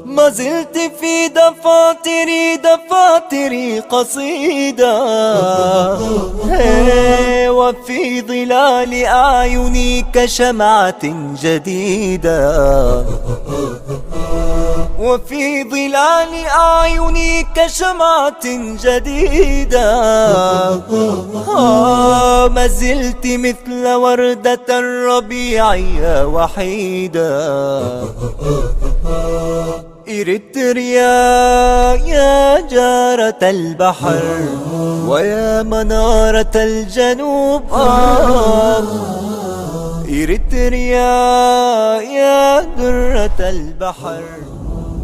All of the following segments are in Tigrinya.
ما زلت في دفاتري، دفاتري قصيدة. هي، وفي ظلال أعيني كشمعة جديدة. وفي ظلال أعيني كشمعة جديدة. آه، ما زلت مثل وردة الربيع يا وحيدة. إريتريا يا جارة البحر، ويا منارة الجنوب. آه، إريتريا يا درة البحر،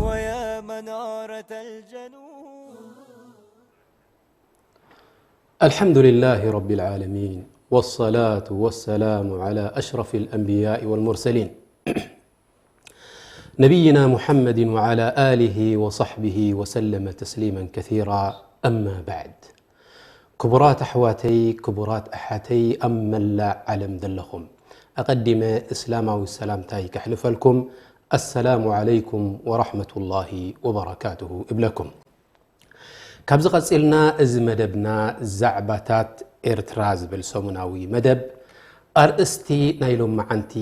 ويا منارة الجنوب. الحمد لله رب العالمين، والصلاة والسلام على أشرف الأنبياء والمرسلين، نبينا محمد وعلى آله وصحبه وسلم تسليما كثيرا. أما بعد، ክቡራት ኣሕዋተይ፣ ክቡራት ኣሓተይ ኣብ መላእ ዓለም ዘለኹም፣ ኣቐዲመ እስላማዊ ሰላምታይ ከሕልፈልኩም፣ ኣሰላሙ ዓለይኩም ወራሕመቱላሂ ወበረካቱሁ እብለኩም። ካብዚ ቀጺልና፣ እዚ መደብና ዛዕባታት ኤርትራ ዝብል ሰሙናዊ መደብ፣ ኣርእስቲ ናይ ሎመዓንቲ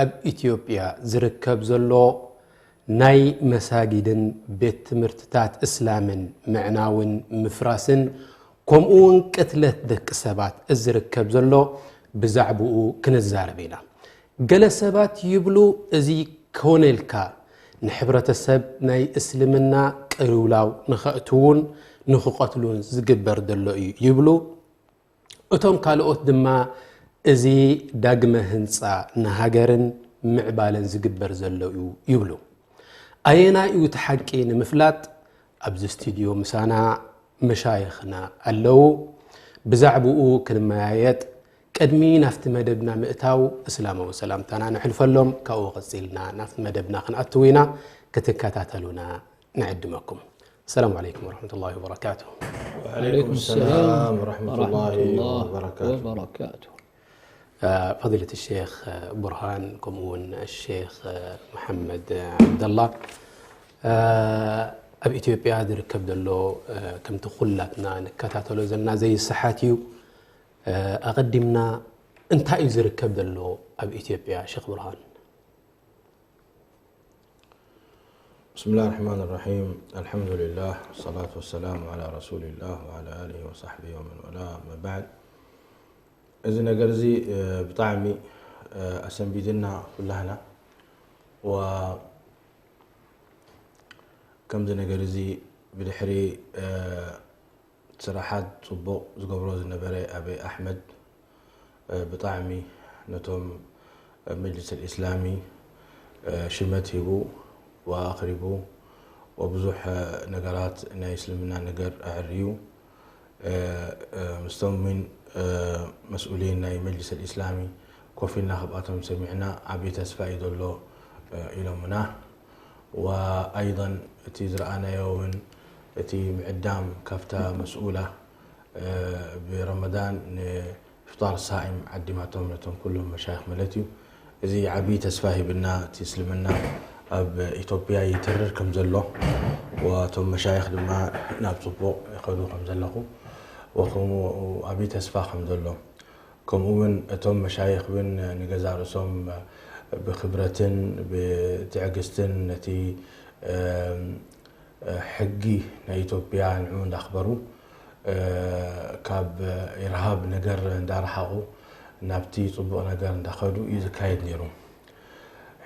ኣብ ኢትዮጵያ ዝርከብ ዘሎ ናይ መሳጊድን ቤት ትምህርትታት እስላምን ምዕናውን ምፍራስን፣ ከምኡ እውን ቅትለት ደቂ ሰባት ዝርከብ ዘሎ፣ ብዛዕባኡ ክንዛረብ ኢና። ገለ ሰባት ይብሉ፣ እዚ ኮነ ኢልካ ንሕብረተሰብ ናይ እስልምና ቅልውላው ንኸእትዉን ንኽቐትሉን ዝግበር ዘሎ እዩ ይብሉ። እቶም ካልኦት ድማ፣ እዚ ዳግመ ህንጻ ንሃገርን ምዕባለን ዝግበር ዘሎ እዩ ይብሉ። ኣየናይ እዩ እቲ ሓቂ ንምፍላጥ፣ ኣብዚ ስቱድዮ ምሳና መሻይኽና ኣለዉ። ብዛዕባኡ ክንመያየጥ፣ ቅድሚ ናብቲ መደብና ምእታው፣ እስላማዊ ሰላምታና ነሕልፈሎም። ካብኡ ቀጺልና ናብቲ መደብና ክንኣትው ኢና። ክትከታተሉና ንዕድመኩም። ሰላም ዓለይኩም ወረሕመቱላሂ ወበረካቱ። ወዓለይኩም ሰላም ወረሕመቱላሂ ወበረካቱ። ፈዲለት ሼኽ ቡርሃን፣ ከምኡ እውን ሼኽ መሓመድ ዓብደላ፣ ኣብ ኢትዮጵያ ዝርከብ ዘሎ፣ ከምቲ ኩላትና ንከታተሎ ዘለና ዘይሰሓት እዩ። ኣቐዲምና፣ እንታይ እዩ ዝርከብ ዘሎ ኣብ ኢትዮጵያ፣ ሼኽ ቡርሃን? بسم الله الرحمن الرحيم. الحمد لله، والصلاة والسلام على رسول الله وعلى آله وصحبه ومن والاه، أما بعد. እዚ ነገር እዚ፣ እ፣ ብጣዕሚ፣ እ፣ ኣሰንቢድና ኩላህና። ዋ-፣ ከምዚ ነገር እዚ ብድሕሪ፣ እ፣ ስራሓት ጽቡቕ ዝገብሮ ዝነበረ ኣበይ ኣሕመድ፣ እ፣ ብጣዕሚ ነቶም መጅልስ ኣልኢስላሚ፣ እ፣ ሽመት ሂቡ ወኣኽሪቡ ወብዙሕ፣ እ፣ ነገራት ናይ እስልምና ነገር ኣዕርዩ፣ እ፣ እ፣ ምስቶም ምን፣ እ፣ መስኡሊን ናይ መጅልስ ኣልኢስላሚ ኮፍ ኢልና ካብኣቶም ሰሚዕና ዓብዪ ተስፋ እዩ ዘሎ፣ እ፣ ኢሎምና። ወኣይضን እቲ ዝረኣናዮ እውን እቲ ምዕዳም ካብታ መስኡላ፣ እ፣ ብረመዳን ንኢፍጣር ሳኢም ዓዲማቶም ነቶም ኩሎም መሻይኽ ማለት እዩ። እዚ ዓብዪ ተስፋ ሂብና፣ እቲ እስልምና ኣብ ኢትዮጵያ ይተርር ከም ዘሎ፣ ወእቶም መሻይኽ ድማ ናብ ጽቡቕ ይኸዱ ከም ዘለኹ፣ ወከምኡ ዓብዪ ተስፋ ከም ዘሎ፣ ከምኡ እውን እቶም መሻይኽ እውን ንገዛእ ርእሶም ብኽብረትን ብትዕግስትን ነቲ፣ እ፣ ሕጊ ናይ ኢትዮጵያ ንዑ እንዳኽበሩ፣ እ፣ ካብ ኢርሃብ ነገር እንዳረሓቑ ናብቲ ጽቡቕ ነገር እንዳኸዱ እዩ ዝካየድ ነይሩ።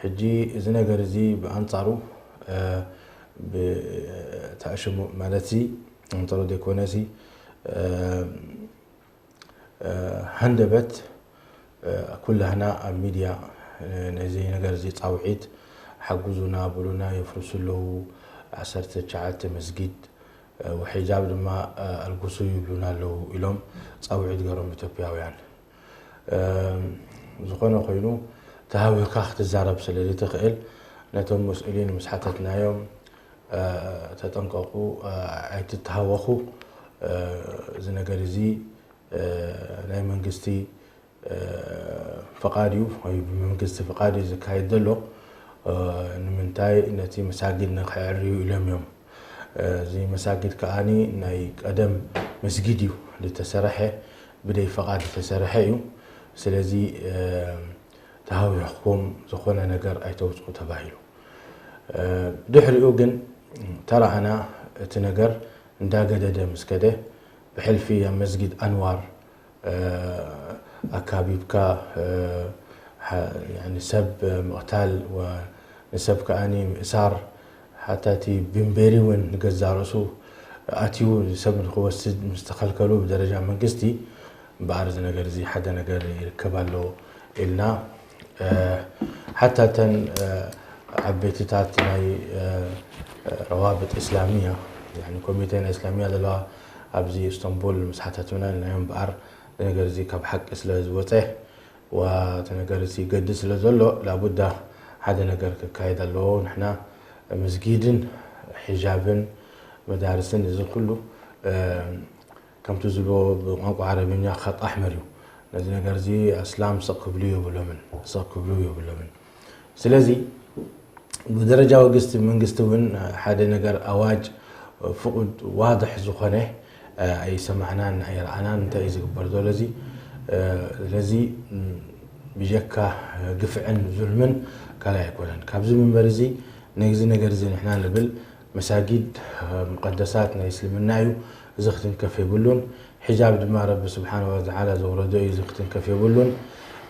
ሕጂ እዚ ነገር እዚ ብኣንጻሩ፣ እ፣ ብተዕሽሙ ማለት ሲ፣ ኣንጻሩ ዘይኮነ ሲ፣ እ፣ እ፣ ሃንደበት፣ እ፣ ኩላህና ኣብ ሚድያ፣ እ፣ ነዚ ነገር እዚ ጻውዒት፣ ሓግዙና በሉና፣ የፍርሱ ኣለዉ፣ ዓሰርተ ትሽዓተ መስጊድ፣ እ፣ ወሒጃብ ድማ፣ እ፣ ኣልግሱ ይብሉና ኣለዉ ኢሎም ጻውዒት ገሮም ኢትዮጵያውያን። እ፣ ዝኾነ ኮይኑ፣ ተሃዊኽካ ክትዛረብ ስለ ዘይትኽእል፣ ነቶም መስኡሊን ምስ ሓተትናዮም፣ እ፣ ተጠንቀቑ፣ እ፣ ኣይትተሃወኹ፣ እ፣ እዚ ነገር እዚ፣ እ፣ ናይ መንግስቲ፣ እ፣ ፍቓድ እዩ ወይ ብመንግስቲ ፍቓድ እዩ ዝካየድ ዘሎ። እ፣ ንምንታይ? ነቲ መሳጊድ ንክዕርዩ ኢሎም እዮም። እ፣ እዚ መሳጊድ ከኣኒ ናይ ቀደም መስጊድ እዩ ዝተሰርሐ፣ ብደይ ፍቓድ ዝተሰርሐ እዩ። ስለዚ፣ እ፣ ተሃዊኽኩም ዝኾነ ነገር ኣይተውፅኡ ተባሂሉ። እ፣ ድሕሪኡ ግን ተረኣና እቲ ነገር እንዳገደደ ምስ ከደ፣ ብሕልፊ ኣብ መስጊድ ኣንዋር፣ እ፣ ኣካቢብካ፣ እ፣ ሓ-፣ ያኒ ሰብ ምቕታል ወ-፣ ንሰብ ከኣኒ ምእሳር፣ ሓታ እቲ ቢምቤሪ እውን ንገዛእ ርእሱ ኣትዩ ሰብ ንክወስድ ምስ ተኸልከሉ ብደረጃ መንግስቲ፣ እምበኣር እዚ ነገር እዚ ሓደ ነገር ይርከብ ኣሎ ኢልና፣ እ፣ ሓታ እተን፣ እ፣ ዓበይትታት ናይ፣ እ፣ ረዋብጥ እስላሚያ፣ ያኒ ኮሚቴ ናይ እስላሚያ ዘለዋ ኣብዚ ኢስታንቡል ምስ ሓተቱና ኢልናዮም። እምበኣር እዚ ነገር እዚ ካብ ሓቂ ስለ ዝወፀ፣ ዋ፣ እቲ ነገር እዚ ይገድድ ስለ ዘሎ፣ ላቡዳ ሓደ ነገር ክካየድ ኣለዎ። ንሕና መስጊድን ሒጃብን መዳርስን እዚ ኩሉ፣ እ፣ ከምቲ ዝብሎ ብቋንቋ ዓረብኛ ኸጥ ኣሕመር እዩ። ነዚ ነገር እዚ ኣስላም ስቕ ክብሉ የብሎምን፣ ስቕ ክብሉ የብሎምን። ስለዚ ብደረጃ ወግስቲ መንግስቲ እውን ሓደ ነገር ኣዋጅ ፍቑድ ዋድሕ ዝኾነ ኣይሰማዕናን ኣይረኣናን። እንታይ እዩ ዝግበር ዘሎ እዚ? ስለዚ ብጀካ ግፍዕን ዙልምን ካልእ ኣይኮነን። ካብዚ መንበር እዚ ነዚ ነገር እዚ ንሕና ንብል መሳጊድ ሙቀደሳት ናይ እስልምና እዩ። እዚ ክትንከፍ የብሉን። ሒጃብ ድማ ረቢ ስብሓነ ወተዓላ ዘውረዶ እዩ። እዚ ክትንከፍ የብሉን።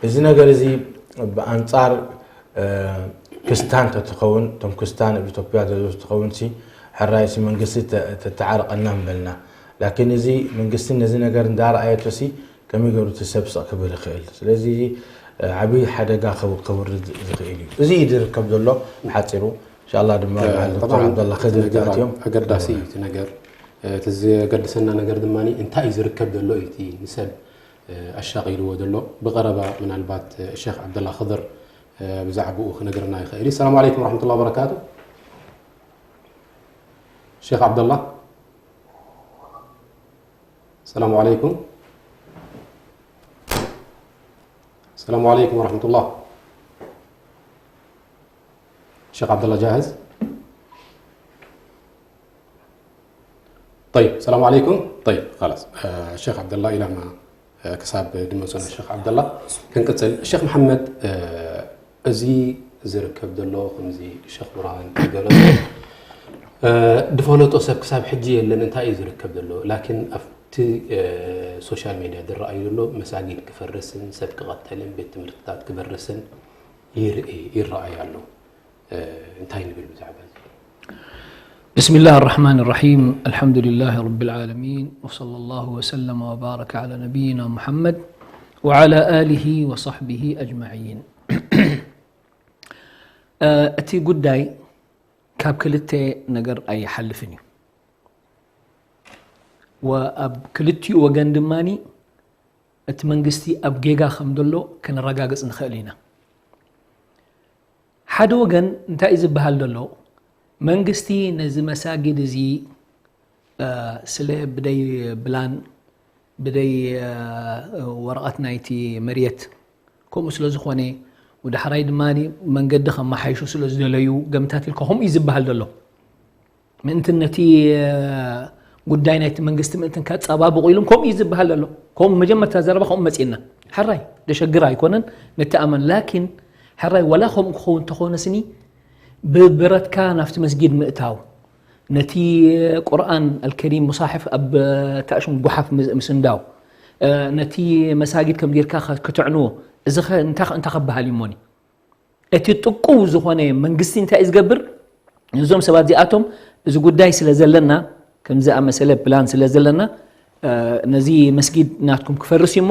እዚ ነገር እዚ ብኣንጻር እ፣ ክስታን ተትኸውን፣ እቶም ክስታን ኣብ ኢትዮጵያ ዘለዉ ተትኸውን ሲ፣ ሕራይ ሲ መንግስቲ ተ-፣ ተተዓርቀና ምበልና። ላኪን እዚ መንግስቲ ነዚ ነገር እንዳረኣየቶ ሲ፣ ከመይ ገይሩ እቲ ሰብ ስቕ ክብል ይኽእል? ስለዚ፣ እ፣ ዓብዪ ሓደጋ ከው-፣ ከውርድ ዝኽእል እዩ። እዚ እዩ ዝርከብ ዘሎ ብሓጺሩ። ኢንሻላህ ድማ እ፣ በዓል ዶክተር ጠብዓን ዓብደላ እቲ ከድር ነገር ተኣትዮም ኣገዳሲ እዩ እቲ ነገር። እ፣ እቲ ዘገድሰና ነገር ድማ እንታይ እዩ ዝርከብ ዘሎ እዩ እቲ ንሰብ፣ እ፣ ኣሻቒልዎ ዘሎ። ብቐረባ ምናልባት፣ እ፣ ሸኽ ዓብደላ ኽድር፣ እ፣ ብዛዕባኡ ክነግረና ይኽእል እዩ። ሰላም ዓለይኩም ወረሕመቱላሂ ወበረካቱ። ሸኽ ዓብደላ። ሰላም ዓለይኩም። ሰላም ዓለይኩም ወረሕመቱላህ። ሸኽ ዓብደላ ጃህዝ። طيب، السلام عليكم. طيب، خلاص. እ፣ ሸኽ ዓብደላ ኢላማ፣ እ፣ ክሳብ ድመፁና ሸኽ ዓብደላ ክንቅፅል። ሸኽ መሓመድ፣ እ፣ እዚ ዝርከብ ዘሎ ከምዚ ሸኽ ብርሃን ዝገለፆ፣ እ፣ ዝፈለጦ ሰብ ክሳብ ሕጂ የለን። እንታይ እዩ ዝርከብ ዘሎ? ላኪን ኣብቲ፣ እ፣ ሶሻል ሜድያ ዝረኣዩ ዘሎ መሳጊድ ክፈርስን ሰብ ክቐተልን ቤት ትምህርትታት ክበርስን ይርኢ-፣ ይረኣይ ኣሎ። እ፣ እንታይ ንብል ብዛዕባ እዚ? بسم الله الرحمن الرحيم. الحمد لله رب العالمين. وصلى الله وسلم وبارك على نبينا محمد وعلى آله وصحبه أجمعين. እ፣ እቲ ጉዳይ ካብ ክልተ ነገር ኣይሓልፍን እዩ። ወኣብ ክልቲኡ ወገን ድማኒ እቲ መንግስቲ ኣብ ጌጋ ከም ዘሎ ከነረጋግጽ ንኽእል ኢና። ሓደ ወገን እንታይ እዩ ዝበሃል ዘሎ? መንግስቲ ነዚ መሳጊድ እዚ፣ እ፣ ስለ ብደይ ብላን፣ ብደይ፣ እ፣ ወረቐት ናይቲ መሬት፣ ከምኡ ስለ ዝኾነ፣ ወደ ሓራይ ድማ መንገዲ ከመሓይሹ ስለ ዝደለዩ፣ ገምታት ኢልካ ከምኡ እዩ ዝበሃል ዘሎ። ምእንትን ነቲ፣ እ፣ ጉዳይ ናይቲ መንግስቲ ምእንትን ከጸባብቑ ኢሎም ከምኡ እዩ ዝበሃል ዘሎ። ከምኡ መጀመርታ ዘረባ ከምኡ መጺእና። ሕራይ፣ ደሸግር ኣይኮነን፣ ንተኣመን። ላኪን፣ ሕራይ፣ ወላ ከምኡ ክኸውን እንተኾነ ስኒ፣ ብብረትካ ናብቲ መስጊድ ምእታው፣ ነቲ ቁርኣን ኣልከሪም፣ ሙሳሕፍ ኣብ ታእሽም ጓሓፍ ምስ-፣ ምስንዳው፣ እ፣ ነቲ መሳጊድ ከም ጌርካ ከ-፣ ክትዕንዎ፣ እዚ ኸ እንታይ፣ እንታይ ከበሃል እዩ እሞኒ? እቲ ጥቁው ዝኾነ መንግስቲ እንታይ እዩ ዝገብር? እዞም ሰባት እዚኣቶም፣ እዚ ጉዳይ ስለ ዘለና፣ ከም ዝኣመሰለ ፕላን ስለ ዘለና፣ እ፣ ነዚ መስጊድ ናትኩም ክፈርስ እዩ እሞ፣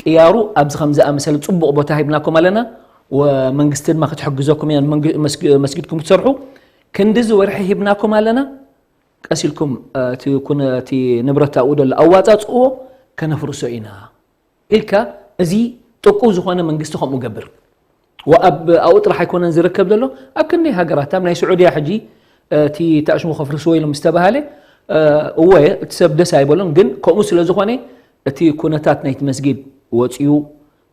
ቅያሩ ኣብዚ ከም ዝኣመሰለ ጽቡቕ ቦታ ሂብናኩም ኣለና፣ ወመንግስቲ ድማ ክትሕግዘኩም እያ፣ መንግ-፣ መስጊ-፣ መስጊድኩም ክትሰርሑ ክንድዚ ወርሒ ሂብናኩም ኣለና፣ ቀስ ኢልኩም፣ እ፣ እቲ ኩነ-፣ እቲ ንብረት ኣብኡ ዘሎ ኣዋጻጽእዎ ከነፍርሶ ኢና ኢልካ፣ እዚ ጥቁ ዝኾነ መንግስቲ ከምኡ ገብር። ወኣብ-፣ ኣብኡ ጥራሕ ኣይኮነን ዝርከብ ዘሎ፣ ኣብ ክንደይ ሃገራት፣ ኣብ ናይ ስዑድያ ሕጂ፣ እ፣ እቲ ታሽሙ ከፍርስዎ ኢሎም ዝተባሃለ፣ እ፣ እወ፣ እቲ ሰብ ደስ ኣይበሎን፣ ግን ከምኡ ስለ ዝኾነ እቲ ኩነታት ናይቲ መስጊድ ወጽዩ፣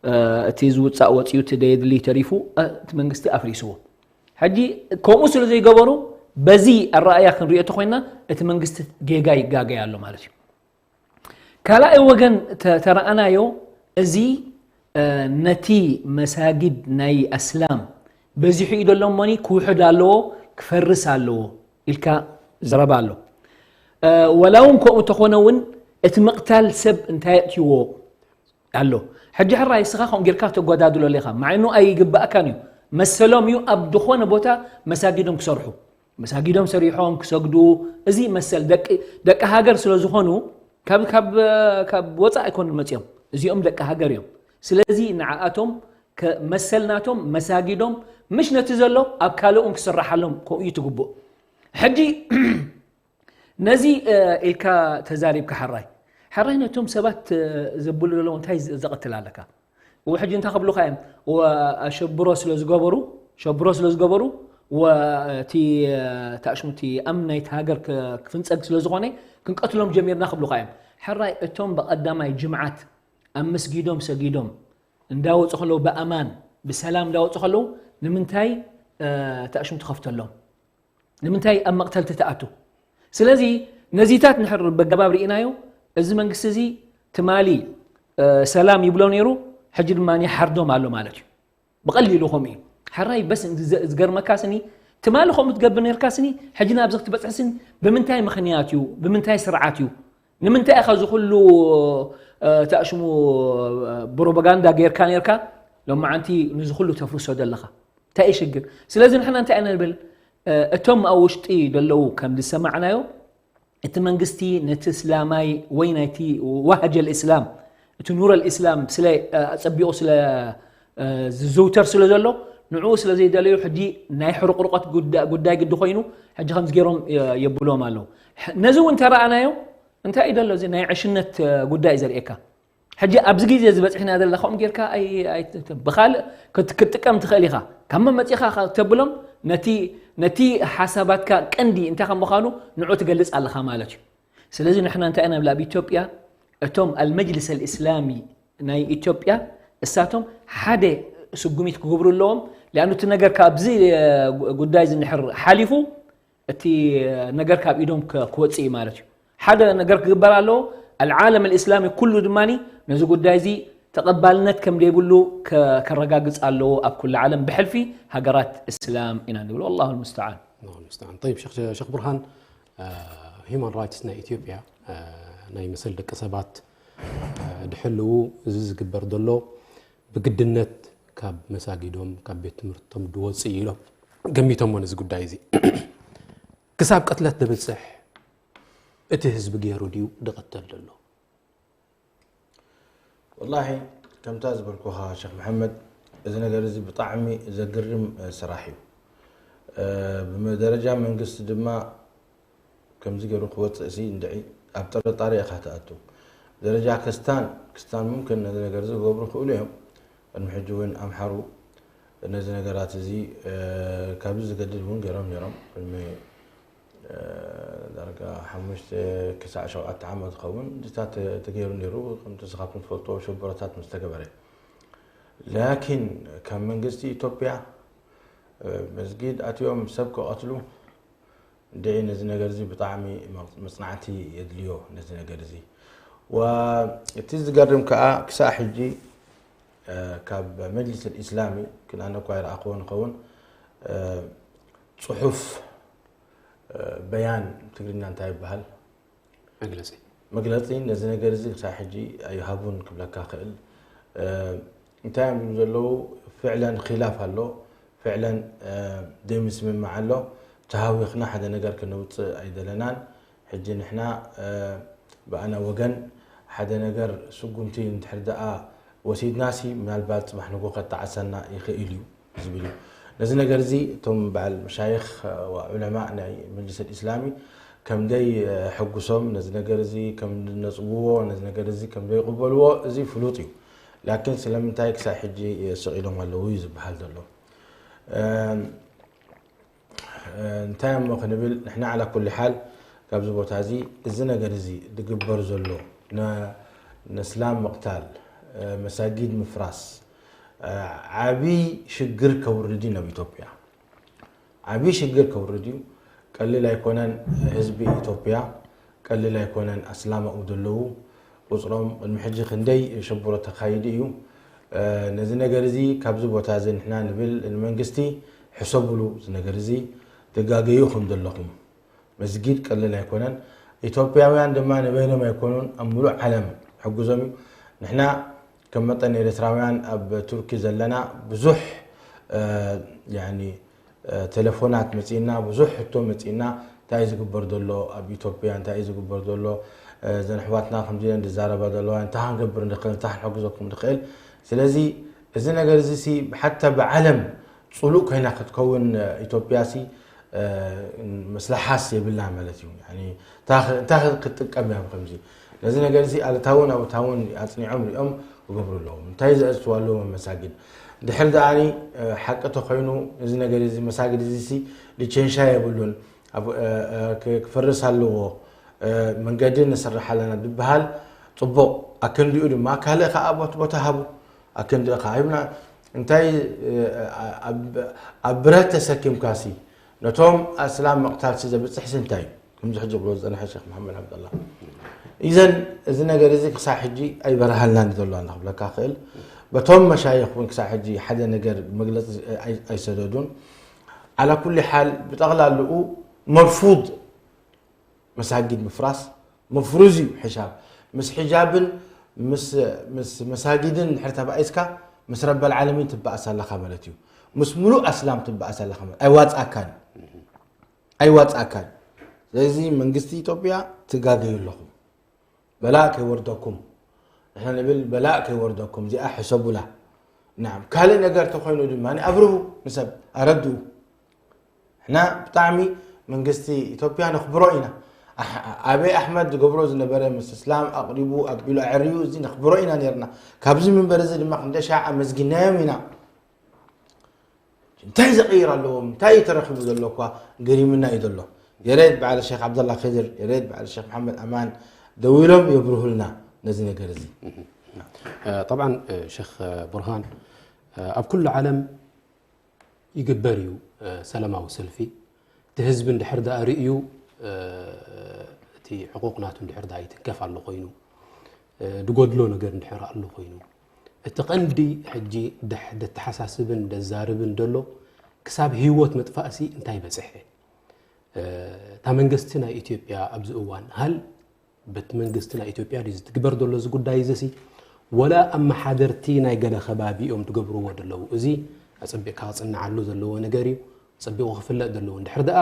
እ፣ እቲ ዝውጻእ ወጽዩ፣ እቲ ደየድሊ ተሪፉ፣ እ፣ እቲ መንግስቲ ኣፍሪስዎ። ሕጂ ከምኡ ስለ ዘይገበሩ፣ በዚ ኣረኣእያ ክንሪኦ ተኾይና፣ እቲ መንግስቲ ጌጋ ይጋገይ ኣሎ ማለት እዩ። ካልኣይ ወገን ተ-፣ ተረኣናዮ፣ እዚ፣ እ፣ ነቲ መሳጊድ ናይ ኣስላም በዚሑ እዩ ዘሎ እሞኒ፣ ክውሕድ ኣለዎ፣ ክፈርስ ኣለዎ ኢልካ ዘረባ ኣሎ። እ፣ ወላ እውን ከምኡ ተኾነ እውን፣ እቲ ምቕታል ሰብ እንታይ የእትይዎ ኣሎ? ሕጂ ሕራይ እስኻ ከምኡ ጌርካ ተጓዳድሎ ኣለኻ። ማዕኑ ኣይግባእካን እዩ። መሰሎም እዩ ኣብ ዝኾነ ቦታ መሳጊዶም ክሰርሑ። መሳጊዶም ሰሪሖም ክሰግዱ፣ እዚ መሰል ደቂ፣ ደቂ ሃገር ስለ ዝኾኑ፣ ካብ፣ ካብ፣ ካብ ወጻኢ ኣይኮኑን መጺኦም። እዚኦም ደቂ ሃገር እዮም። ስለዚ ንዓኣቶም ከ-፣ መሰል ናቶም መሳጊዶም፣ ምሽ ነቲ ዘሎ ኣብ ካልእ እውን ክስራሓሎም ከምኡ እዩ ትግቡእ። ሕጂ ነዚ፣ እ፣ ኢልካ ተዛሪብካ ሕራይ። ሕራይ ነቶም ሰባት፣ እ፣ ዘብሉ ዘለዉ እንታይ ዘ-፣ ዘቐትል ኣለካ? እወ፣ ሕጂ እንታይ ክብሉኻ እዮም? እወ፣ ሸብሮ ስለ ዝገበሩ፣ ሸብሮ ስለ ዝገበሩ፣ እወ፣ እቲ፣ እ፣ ታሽሙ እቲ ኣምኒ ናይቲ ሃገር ክ-፣ ክፍንጸግ ስለ ዝኾነ፣ ክንቀትሎም ጀሚርና ክብሉኻ እዮም። ሕራይ እቶም ብቐዳማይ ጅምዓት ኣብ መስጊዶም ሰጊዶም እንዳወጹ ከለዉ፣ ብኣማን፣ ብሰላም እንዳወጹ ከለዉ፣ ንምንታይ፣ እ፣ ታሽሙ ትኸፍተሎም? ንምንታይ ኣብ መቕተልቲ ትኣቱ? ስለዚ ነዚታት ንሕር በገባብ ርኢናዮ፣ እዚ መንግስቲ እዚ ትማሊ፣ እ፣ ሰላም ይብሎ ነይሩ፣ ሕጂ ድማ ይሓርዶም ኣሎ ማለት እዩ። ብቐሊሉ ከምኡ እዩ። ሕራይ በስ እንዲ ዘ-፣ ዝገርመካ ስኒ፣ ትማሊ ከምኡ ትገብር ነርካ ስኒ፣ ሕጂ ናብዚ ክትበጽሕ ስኒ፣ ብምንታይ ምኽንያት እዩ? ብምንታይ ስርዓት እዩ? ንምንታይ ኢኻ እዚ ኩሉ፣ እ፣ ተኣሽሙ፣ እ፣ ፕሮፓጋንዳ ጌርካ ነርካ፣ ሎማዓንቲ ንዚ ኩሉ ተፍርሶ ዘለኻ? እንታይ እዩ ሽግር? ስለዚ ንሕና እንታይ ኢና ንብል? እ፣ እቶም ኣብ ውሽጢ ዘለዉ ከም ዝሰማዕናዮ፣ እቲ መንግስቲ ነቲ እስላማይ ወይ ናይቲ ዋህጀል እስላም፣ እቲ ኑረል እስላም ስለ፣ እ፣ ኣጸቢቑ ስለ፣ እ፣ ዝዝውተር ስለ ዘሎ፣ ንዕኡ ስለ ዘይደለዩ፣ ሕጂ ናይ ሕርቁርቆት ጉዳ-፣ ጉዳይ ግዲ ኮይኑ፣ ሕጂ ከምዚ ገይሮም፣ እ፣ የብልዎም ኣለዉ። ሕ-፣ ነዚ እውን ተረኣናዮ፣ እንታይ እዩ ዘሎ? እዚ ናይ ዕሽነት፣ እ፣ ጉዳይ እዩ ዘርእየካ። ሕጂ ኣብዚ ግዜ እዚ በጺሕና ዘለና ከምኡ ጌርካ ኣይ-፣ ኣይ-፣ ብኻልእ ክት-፣ ክትጥቀም ትኽእል ኢኻ። ካብ መን መጺኻ ኸ ተብሎም፣ ነቲ፣ ነቲ ሓሳባትካ ቀንዲ እንታይ ከም ምዃኑ ንዑ ትገልጽ ኣለኻ ማለት እዩ። ስለዚ ንሕና እንታይ ኢና ንብል ኣብ ኢትዮጵያ፣ እቶም ኣልመጅልስ ኣልእስላሚ ናይ ኢትዮጵያ፣ እሳቶም ሓደ ስጉሚት ክገብሩ ኣለዎም። ሊኣኑ እቲ ነገር ካብዚ፣ እ፣ ጉዳይ እዚ እንድሕር ሓሊፉ፣ እቲ ነገር ካብ ኢዶም ከ-፣ ክወጽእ እዩ ማለት እዩ። ሓደ ነገር ክግበር ኣለዎ። ኣልዓለም ኣልእስላሚ ኩሉ ድማ ነዚ ጉዳይ እዚ ተቐባልነት ከም ዘይብሉ ከ-፣ ከረጋግጽ ኣለዎ ኣብ ኩሉ ዓለም ብሕልፊ ሃገራት እስላም ኢና ንብል። ወላሁ ልሙስተዓን። الله المستعان. طيب شيخ، شيخ برهان، آه، هيومان رايتس ናይ ኢትዮጵያ፣ آه، ናይ መሰል ደቂ ሰባት፣ آه، ድሕልዉ እዚ ዝግበር ዘሎ ብግድነት ካብ መሳጊዶም፣ ካብ ቤት ትምህርቶም ድወጽእ ኢሎም ገሚቶሞ ነዚ ጉዳይ እዚ። ክሳብ ቅትለት ድብጽሕ እቲ ህዝቢ ገይሩ ድዩ ድቕተል ዘሎ? ወላሂ፣ ከምታ ዝበልኩኻ ሸኽ መሐመድ፣ እዚ ነገር እዚ ብጣዕሚ ዘግርም፣ እ፣ ስራሕ እዩ። እ፣ ብመ-፣ ደረጃ መንግስቲ ድማ ከምዚ ገይሩ ክወፅእ ሲ እንድዒ ኣብ ጥርጣሬ ኢኻ ትኣቱ። ደረጃ ክስታን፣ ክስታን ሙምክን ነዚ ነገር እዚ ክገብሩ ይኽእሉ እዮም። ቅድሚ ሕጂ እውን ኣምሓሩ ነዚ ነገራት እዚ፣ እ፣ ካብዚ ዝገድድ እውን ገይሮም ነይሮም። ቅድሚ፣ እ፣ ዳርጋ ሓሙሽተ ክሳዕ ሸውዓተ ዓመት ዝኸውን ድታት ተገይሩ ነይሩ። ከምቲ ንስኻትኩም ትፈልጥዎ ሽበራታት ምስ ተገበረ። ላኪን ካብ መንግስቲ ኢትዮጵያ፣ እ፣ መስጊድ ኣትዮም ሰብ ክቐትሉ እንድዒ ነዚ ነገር እዚ ብጣዕሚ መጽናዕቲ የድልዮ ነዚ ነገር እዚ። ወ-፣ እቲ ዝገርም ከኣ ክሳዕ ሕጂ፣ እ፣ ካብ መጅልስ ኣልኢስላሚ ግን ኣነ እኳ ይረኣኽዎ ንኸውን፣ እ፣ ጽሑፍ፣ እ፣ በያን ትግርኛ እንታይ ይበሃል? መግለጺ። መግለጺ ነዚ ነገር እዚ ክሳብ ሕጂ ኣይሃቡን ክብለካ ክእል። እ፣ እንታይ እዮም ዝብሉ ዘለዉ? ፍዕለን ኺላፍ ኣሎ፣ ፍዕለን፣ እ፣ ዘይምስምማዕ ኣሎ። ተሃዊኽና ሓደ ነገር ክነውጽእ ኣይደለናን። ሕጂ ንሕና፣ እ፣ ብኣና ወገን ሓደ ነገር ስጉምቲ እንድሕር ደኣ ወሲድናሲ ምናልባት ጽባሕ ንጎ ከጣዕሰና ይኽእል እዩ ዝብል እዩ። ነዚ ነገር እዚ እቶም በዓል መሻይኽ ወዑለማ ናይ መጅልስ ኢስላሚ ከምደይ ሕጉሶም ነዚ ነገር እዚ ከም ነጽብዎ ነዚ ነገር እዚ ከም ዘይቕበልዎ እዚ ፍሉጥ እዩ። ላኪን ስለምንታይ ክሳብ ሕጂ ስቕ ኢሎም ኣለዉ እዩ ዝበሃል ዘሎ። እንታይ እሞ ክንብል ንሕና ዓላ ኩሉ ሓል ካብዚ ቦታ እዚ እዚ ነገር እዚ ዝግበር ዘሎ ነስላም ምቕታል መሳጊድ ምፍራስ ዓብይ ሽግር ከውርድ እዩ ናብ ኢትዮጵያ። ዓብይ ሽግር ከውርድ እዩ። ቀሊል ኣይኮነን። ህዝቢ ኢትዮጵያ ቀሊል ኣይኮነን። ኣስላማኡ ዘለዉ ቁፅሮም ቅድሚ ሕጂ ክንደይ ሸብሮ ተኻይዱ እዩ። ነዚ ነገር እዚ ካብዚ ቦታ እዚ ንሕና ንብል ንመንግስቲ ሕሰብሉ። እዚ ነገር እዚ ትጋገዩ ኢኹም ዘለኹም። መስጊድ ቀሊል ኣይኮነን። ኢትዮጵያውያን ድማ ንበይኖም ኣይኮኑን፣ ኣብ ሙሉእ ዓለም ሕግዞም እዩ። ንሕና ከም መጠን ኤርትራውያን ኣብ ቱርኪ ዘለና ብዙሕ ያኒ ቴሌፎናት መጺእና፣ ብዙሕ ሕቶ መጺእና፣ እንታይ እዩ ዝግበር ዘሎ ኣብ ኢትዮጵያ፣ እንታይ እዩ ዝግበር ዘሎ፣ እዘን ኣሕዋትና ከምዚ ኢለን ዝዛረባ ዘለዋ፣ እንታይ ክንገብር ንኽእል፣ እንታይ ክንሕግዘኩም ንኽእል። ስለዚ እዚ ነገር እዚ ሲ ሓታ ብዓለም ጽሉእ ኮይና ክትከውን ኢትዮጵያ ሲ መስላሓስ የብላ ማለት እዩ። ያኒ እንታይ ክ- እንታይ ክ- ክትጥቀም እያ ብከምዚ ነዚ ነገር እዚ ኣሉታውን ኣወንታውን ኣጽኒዖም ሪኦም ክገብሩ ኣለዎም። እንታይ ዘእትዋ ኣለዎም መሳጊድ ድሕር ደኣኒ ሓቂ ተኮይኑ እዚ ነገር እዚ መሳጊድ እዚ ሲ ሊቸንሻ የብሉን ኣብ- ክ- ክፈርስ ኣለዎ መንገዲ ንስራሕ ኣለና ዝበሃል ጽቡቕ ኣክንዲኡ ድማ ካልእ ከዓ ቦት- ቦታ ሃቡ ኣክንዲ ከዓ ሂብና እንታይ ኣብ- ኣብ ብረት ተሰኪምካ ሲ ነቶም ኣስላም ምቕታል ሲ ዘብፅሕ ሲ እንታይ እዩ ከምዚ ሕጂ ክብሎ ዝፀንሐ ሸክ መሓመድ ዓብደላ ኢዘን እዚ ነገር እዚ ክሳብ ሕጂ ኣይበረሃልናን እዩ ዘሎ ክብለካ ክእል በቶም መሻይኽ እውን ክሳብ ሕጂ ሓደ ነገር መግለፂ ኣይ- ኣይሰደዱን ዓላ ኩሉ ሓል ብጠቕላልኡ መርፉድ መሳጊድ ምፍራስ መፍሩዝ እዩ ሕሻብ ምስ ሕጃብን ምስ ምስ መሳጊድን ድሕር ተባኢስካ ምስ ረበል ዓለሚን ትበኣስ ኣለኻ ማለት እዩ ምስ ሙሉእ ኣስላም ትበኣስ ኣለኻ ማለት ኣይዋፅኣካን ኣይዋፅኣካን ስለዚ መንግስቲ ኢትዮጵያ ትጋገዩ ኣለኹም በላእ ከይወርደኩም ንሕና ንብል በላእ ከይወርደኩም እዚኣ ሕሰቡላ ናም ካልእ ነገር ተኮይኑ ድማ ኣብርሁ ንሰብ ኣረድኡ ሕና ብጣዕሚ መንግስቲ ኢትዮጵያ ነኽብሮ ኢና ኣበይ ኣሕመድ ዝገብሮ ዝነበረ ምስ እስላም ኣቕሪቡ ኣቢሉ ኣዕርዩ እዚ ነኽብሮ ኢና ነርና ካብዚ ምንበር እዚ ድማ ክንደ ሻዕ ኣመስጊናዮም ኢና እንታይ ዘቕይር ኣለዎም እንታይ እዩ ተረኪቡ ዘሎ እኳ ገሪምና እዩ ዘሎ የሬድ በዓል ሸክ ዓብደላ ክድር የሬድ በዓል ሸክ መሓመድ ኣማን ደዊሎም የብርሁልና ነዚ ነገር እዚ طبعا ሸክ ቡርሃን ኣብ ኩሉ ዓለም ይግበር እዩ ሰላማዊ ሰልፊ እቲ ህዝቢ እንድሕር ደኣ ርእዩ እቲ ሕቁቕ ናቱ እንድሕር ደኣ ይትንከፍ ኣሎ ኮይኑ ድጎድሎ ነገር እንድሕር ኣሎ ኮይኑ እቲ ቀንዲ ሕጂ ደተሓሳስብን ደዛርብን ደሎ ክሳብ ህይወት ምጥፋእሲ እንታይ በፅሐ እታ መንግስቲ ናይ ኢትዮጵያ ኣብዚ እዋን ሃል በቲ መንግስቲ ናይ ኢትዮጵያ ድዩ ዝትግበር ዘሎ እዚ ጉዳይ እዚ ሲ ወላ ኣመሓደርቲ ናይ ገለ ከባቢ እዮም ዝገብርዎ ዘለዉ እዚ ኣፀቢቕካ ክፅንዓሉ ዘለዎ ነገር እዩ ፀቢቑ ክፍለጥ ዘለዎ እንድሕር ደኣ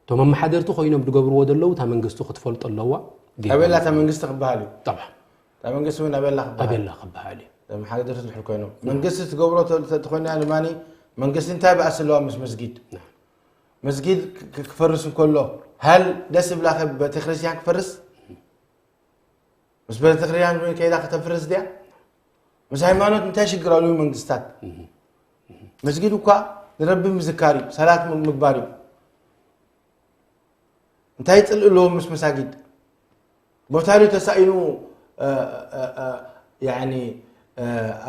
እቶም ኣመሓደርቲ ኮይኖም ዝገብርዎ ዘለዉ እታ መንግስቲ ክትፈልጦ ኣለዋ ኣበላ እታ መንግስቲ ክበሃል እዩ ጠብዓ እታ መንግስቲ እውን ኣበላ ክበሃል ኣበላ ክበሃል እዩ ኣመሓደርቲ ድሕር ኮይኖም መንግስቲ ትገብሮ ተኮይና ድማ መንግስቲ እንታይ በኣስ ኣለዋ ምስ መስጊድ መስጊድ ክፈርስ እንከሎ ሃል ደስ ብላኸ ቤተክርስትያን ክፈርስ ምስ ቤተክርስትያን ከይዳ ከተፍርስ ድያ ምስ ሃይማኖት እንታይ ሽግር ኣለዉ መንግስታት መስጊድ እኳ ንረቢ ምዝካር እዩ ሰላት ምግባር እዩ እንታይ ፅልእ ኣለዎም ምስ መሳጊድ ቦታ ድዩ ተሳኢኑ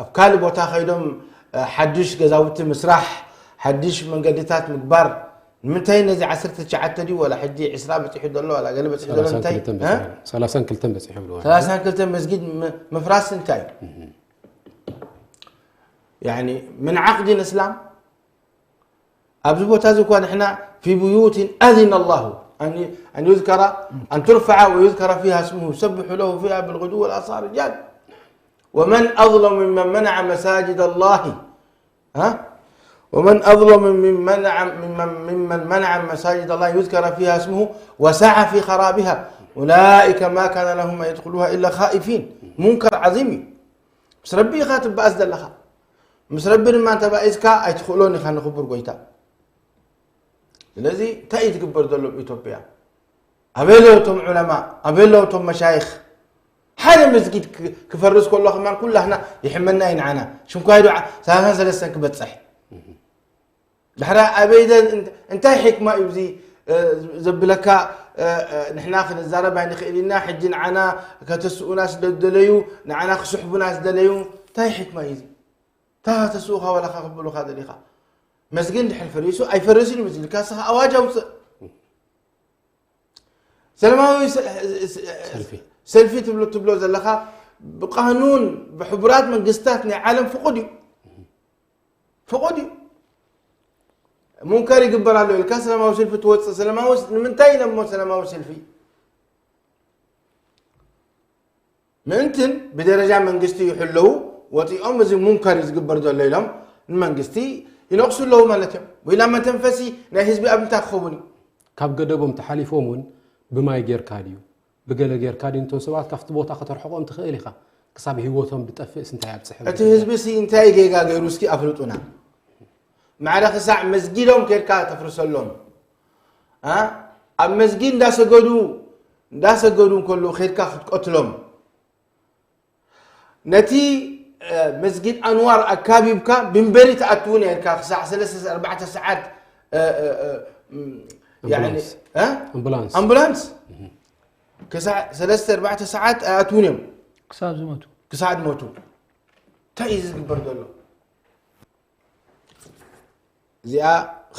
ኣብ ካልእ ቦታ ከይዶም ሓድሽ ገዛውቲ ምስራሕ ሓድሽ መንገድታት ምግባር ንምንታይ ነዚ ዓሰርተ ትሽዓተ ድዩ ዋላ ሕጂ ዕስራ በፂሑ ዘሎ ዋላ ገለ በፂሑ ዘሎ እንታይ ሰላሳን ክልተን በፂሑ ብለዋል ሰላሳን ክልተን መስጊድ ምፍራስ እንታይ እዩ يعني من عقد الإسلام ኣብዚ ቦታ እዚ እኳ ንሕና في بيوت أذن الله أن أن يذكر أن ترفع ويذكر فيها اسمه يسبح له فيها بالغدو والآصال رجال ومن أظلم ممن منع مساجد الله ها ومن أظلم ممن منع ممن ممن منع مساجد الله يذكر فيها اسمه وسعى في خرابها أولئك ما كان لهم أن يدخلوها إلا خائفين منكر عظيم ምስ ረቢ ኢኻ ትበኣስ ዘለኻ። ምስ ረቢ ድማ እንተባኢስካ ኣይትኽእሎን ኢኻ ንኽቡር ጎይታ። ስለዚ እንታይ እዩ ዝግበር ዘሎ ኣብ ኢትዮጵያ? ኣበይ ኣለዉ እቶም ዑለማ? ኣበይ ኣለዉ እቶም መሻይኽ? ሓደ መስጊድ ክ- ክፈርስ ከሎ ከማን ኩላህና ይሕመና እዩ ንዓና። ሽምኳይ ዶ ዓ- ሰላሳን ሰለስተን ክበጽሕ። ድሕራ ኣበይ ዘ- እንት- እንታይ ሕክማ እዩ እዚ እ፣ ዘብለካ? እ፣ እ፣ ንሕና ክንዛረብ ኣይንኽእል ኢና። ሕጂ ንዓና ከተስኡና ስለ ዝደለዩ፣ ንዓና ክስሕቡና ዝደለዩ እንታይ ሕክማ እዩ እዚ? እታ ተስኡኻ ዋላ ከብሉኻ ደሊኻ መስጊድ እንድሕር ፈሪሱ ኣይፈርስን እዩ መስጊድ ካስኻ ኣዋጅ ኣውፅእ። ሰላማዊ ሰ- ሰ- ሰልፊ። ሰልፊ ትብሎ ትብሎ ዘለኻ ብቃኑን ብሕቡራት መንግስታት ናይ ዓለም ፍቁድ እዩ። ፍቁድ እዩ። ሙንከር ይግበር ኣሎ ኢልካ ሰላማዊ ሰልፊ ትወፅእ። ሰላማዊ ስ- ንምንታይ ኢሎም እሞ ሰላማዊ ሰልፊ ምእንትን ብደረጃ መንግስቲ ይሕለዉ ወፂኦም እዚ ሙንከር እዩ ዝግበር ዘሎ ኢሎም ንመንግስቲ ይነቕሱ ኣለዉ ማለት እዮም። ወይላ መተንፈሲ ናይ ህዝቢ ኣብ እንታይ ክኸውን እዩ? ካብ ገደቦም ተሓሊፎም እውን ብማይ ጌርካ ድዩ ብገለ ጌርካ ድዩ ነቶም ሰባት ካብቲ ቦታ ከተርሕቖም ትኽእል ኢኻ። ክሳብ ህይወቶም ድጠፍእስ እንታይ ኣብፅሐ? እቲ ህዝቢ ሲ እንታይ ጌጋ ገይሩ እስኪ ኣፍልጡና። ማዕረ ክሳዕ መስጊዶም ኬድካ ተፍርሰሎም። ኣ? ኣብ መስጊድ እንዳሰገዱ እንዳሰገዱ እንከለዉ ኬድካ ክትቀትሎም። ነቲ እ፣ መስጊድ ኣንዋር ኣካቢብካ ብንበሪ ትኣትዉ ነርካ ክሳዕ ሰለስተ ኣርባዕተ ሰዓት እ፣ እ፣ እ፣ ም፣ ያዕኒ፣ ኣምቡላንስ። እ? ኣምቡላንስ። ኣምቡላንስ ክሳዕ ሰለስተ ኣርባዕተ ሰዓት ኣይኣትዉን እዮም። ክሳብ ዝመቱ ክሳዕ ዝሞቱ እንታይ እዩ ዝግበር ዘሎ? እዚኣ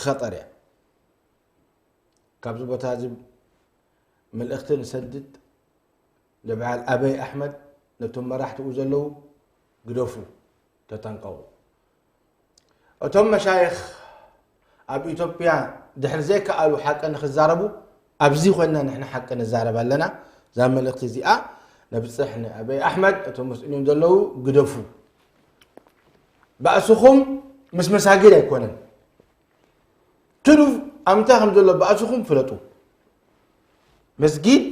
ኸጠር እያ። ካብዚ ቦታ እዚ መልእኽቲ ንሰድድ ንበዓል ኣበይ ኣሕመድ ነቶም መራሕትኡ ዘለዉ ግደፉ ተጠንቀቑ። እቶም መሻይኽ ኣብ ኢትዮጵያ ድሕሪ ዘይከኣሉ ሓቂ ንኽዛረቡ ኣብዚ ኮይና ንሕና ሓቂ ንዛረብ ኣለና። እዛ መልእኽቲ እዚኣ ነብፅሕ ንኣበይ ኣሕመድ እቶም መስኡሊን ዘለዉ ግደፉ። ባእስኹም ምስ መሳጊድ ኣይኮነን። ትሉ ኣብ ምንታይ ከም ዘሎ ባእስኹም ፍለጡ። መስጊድ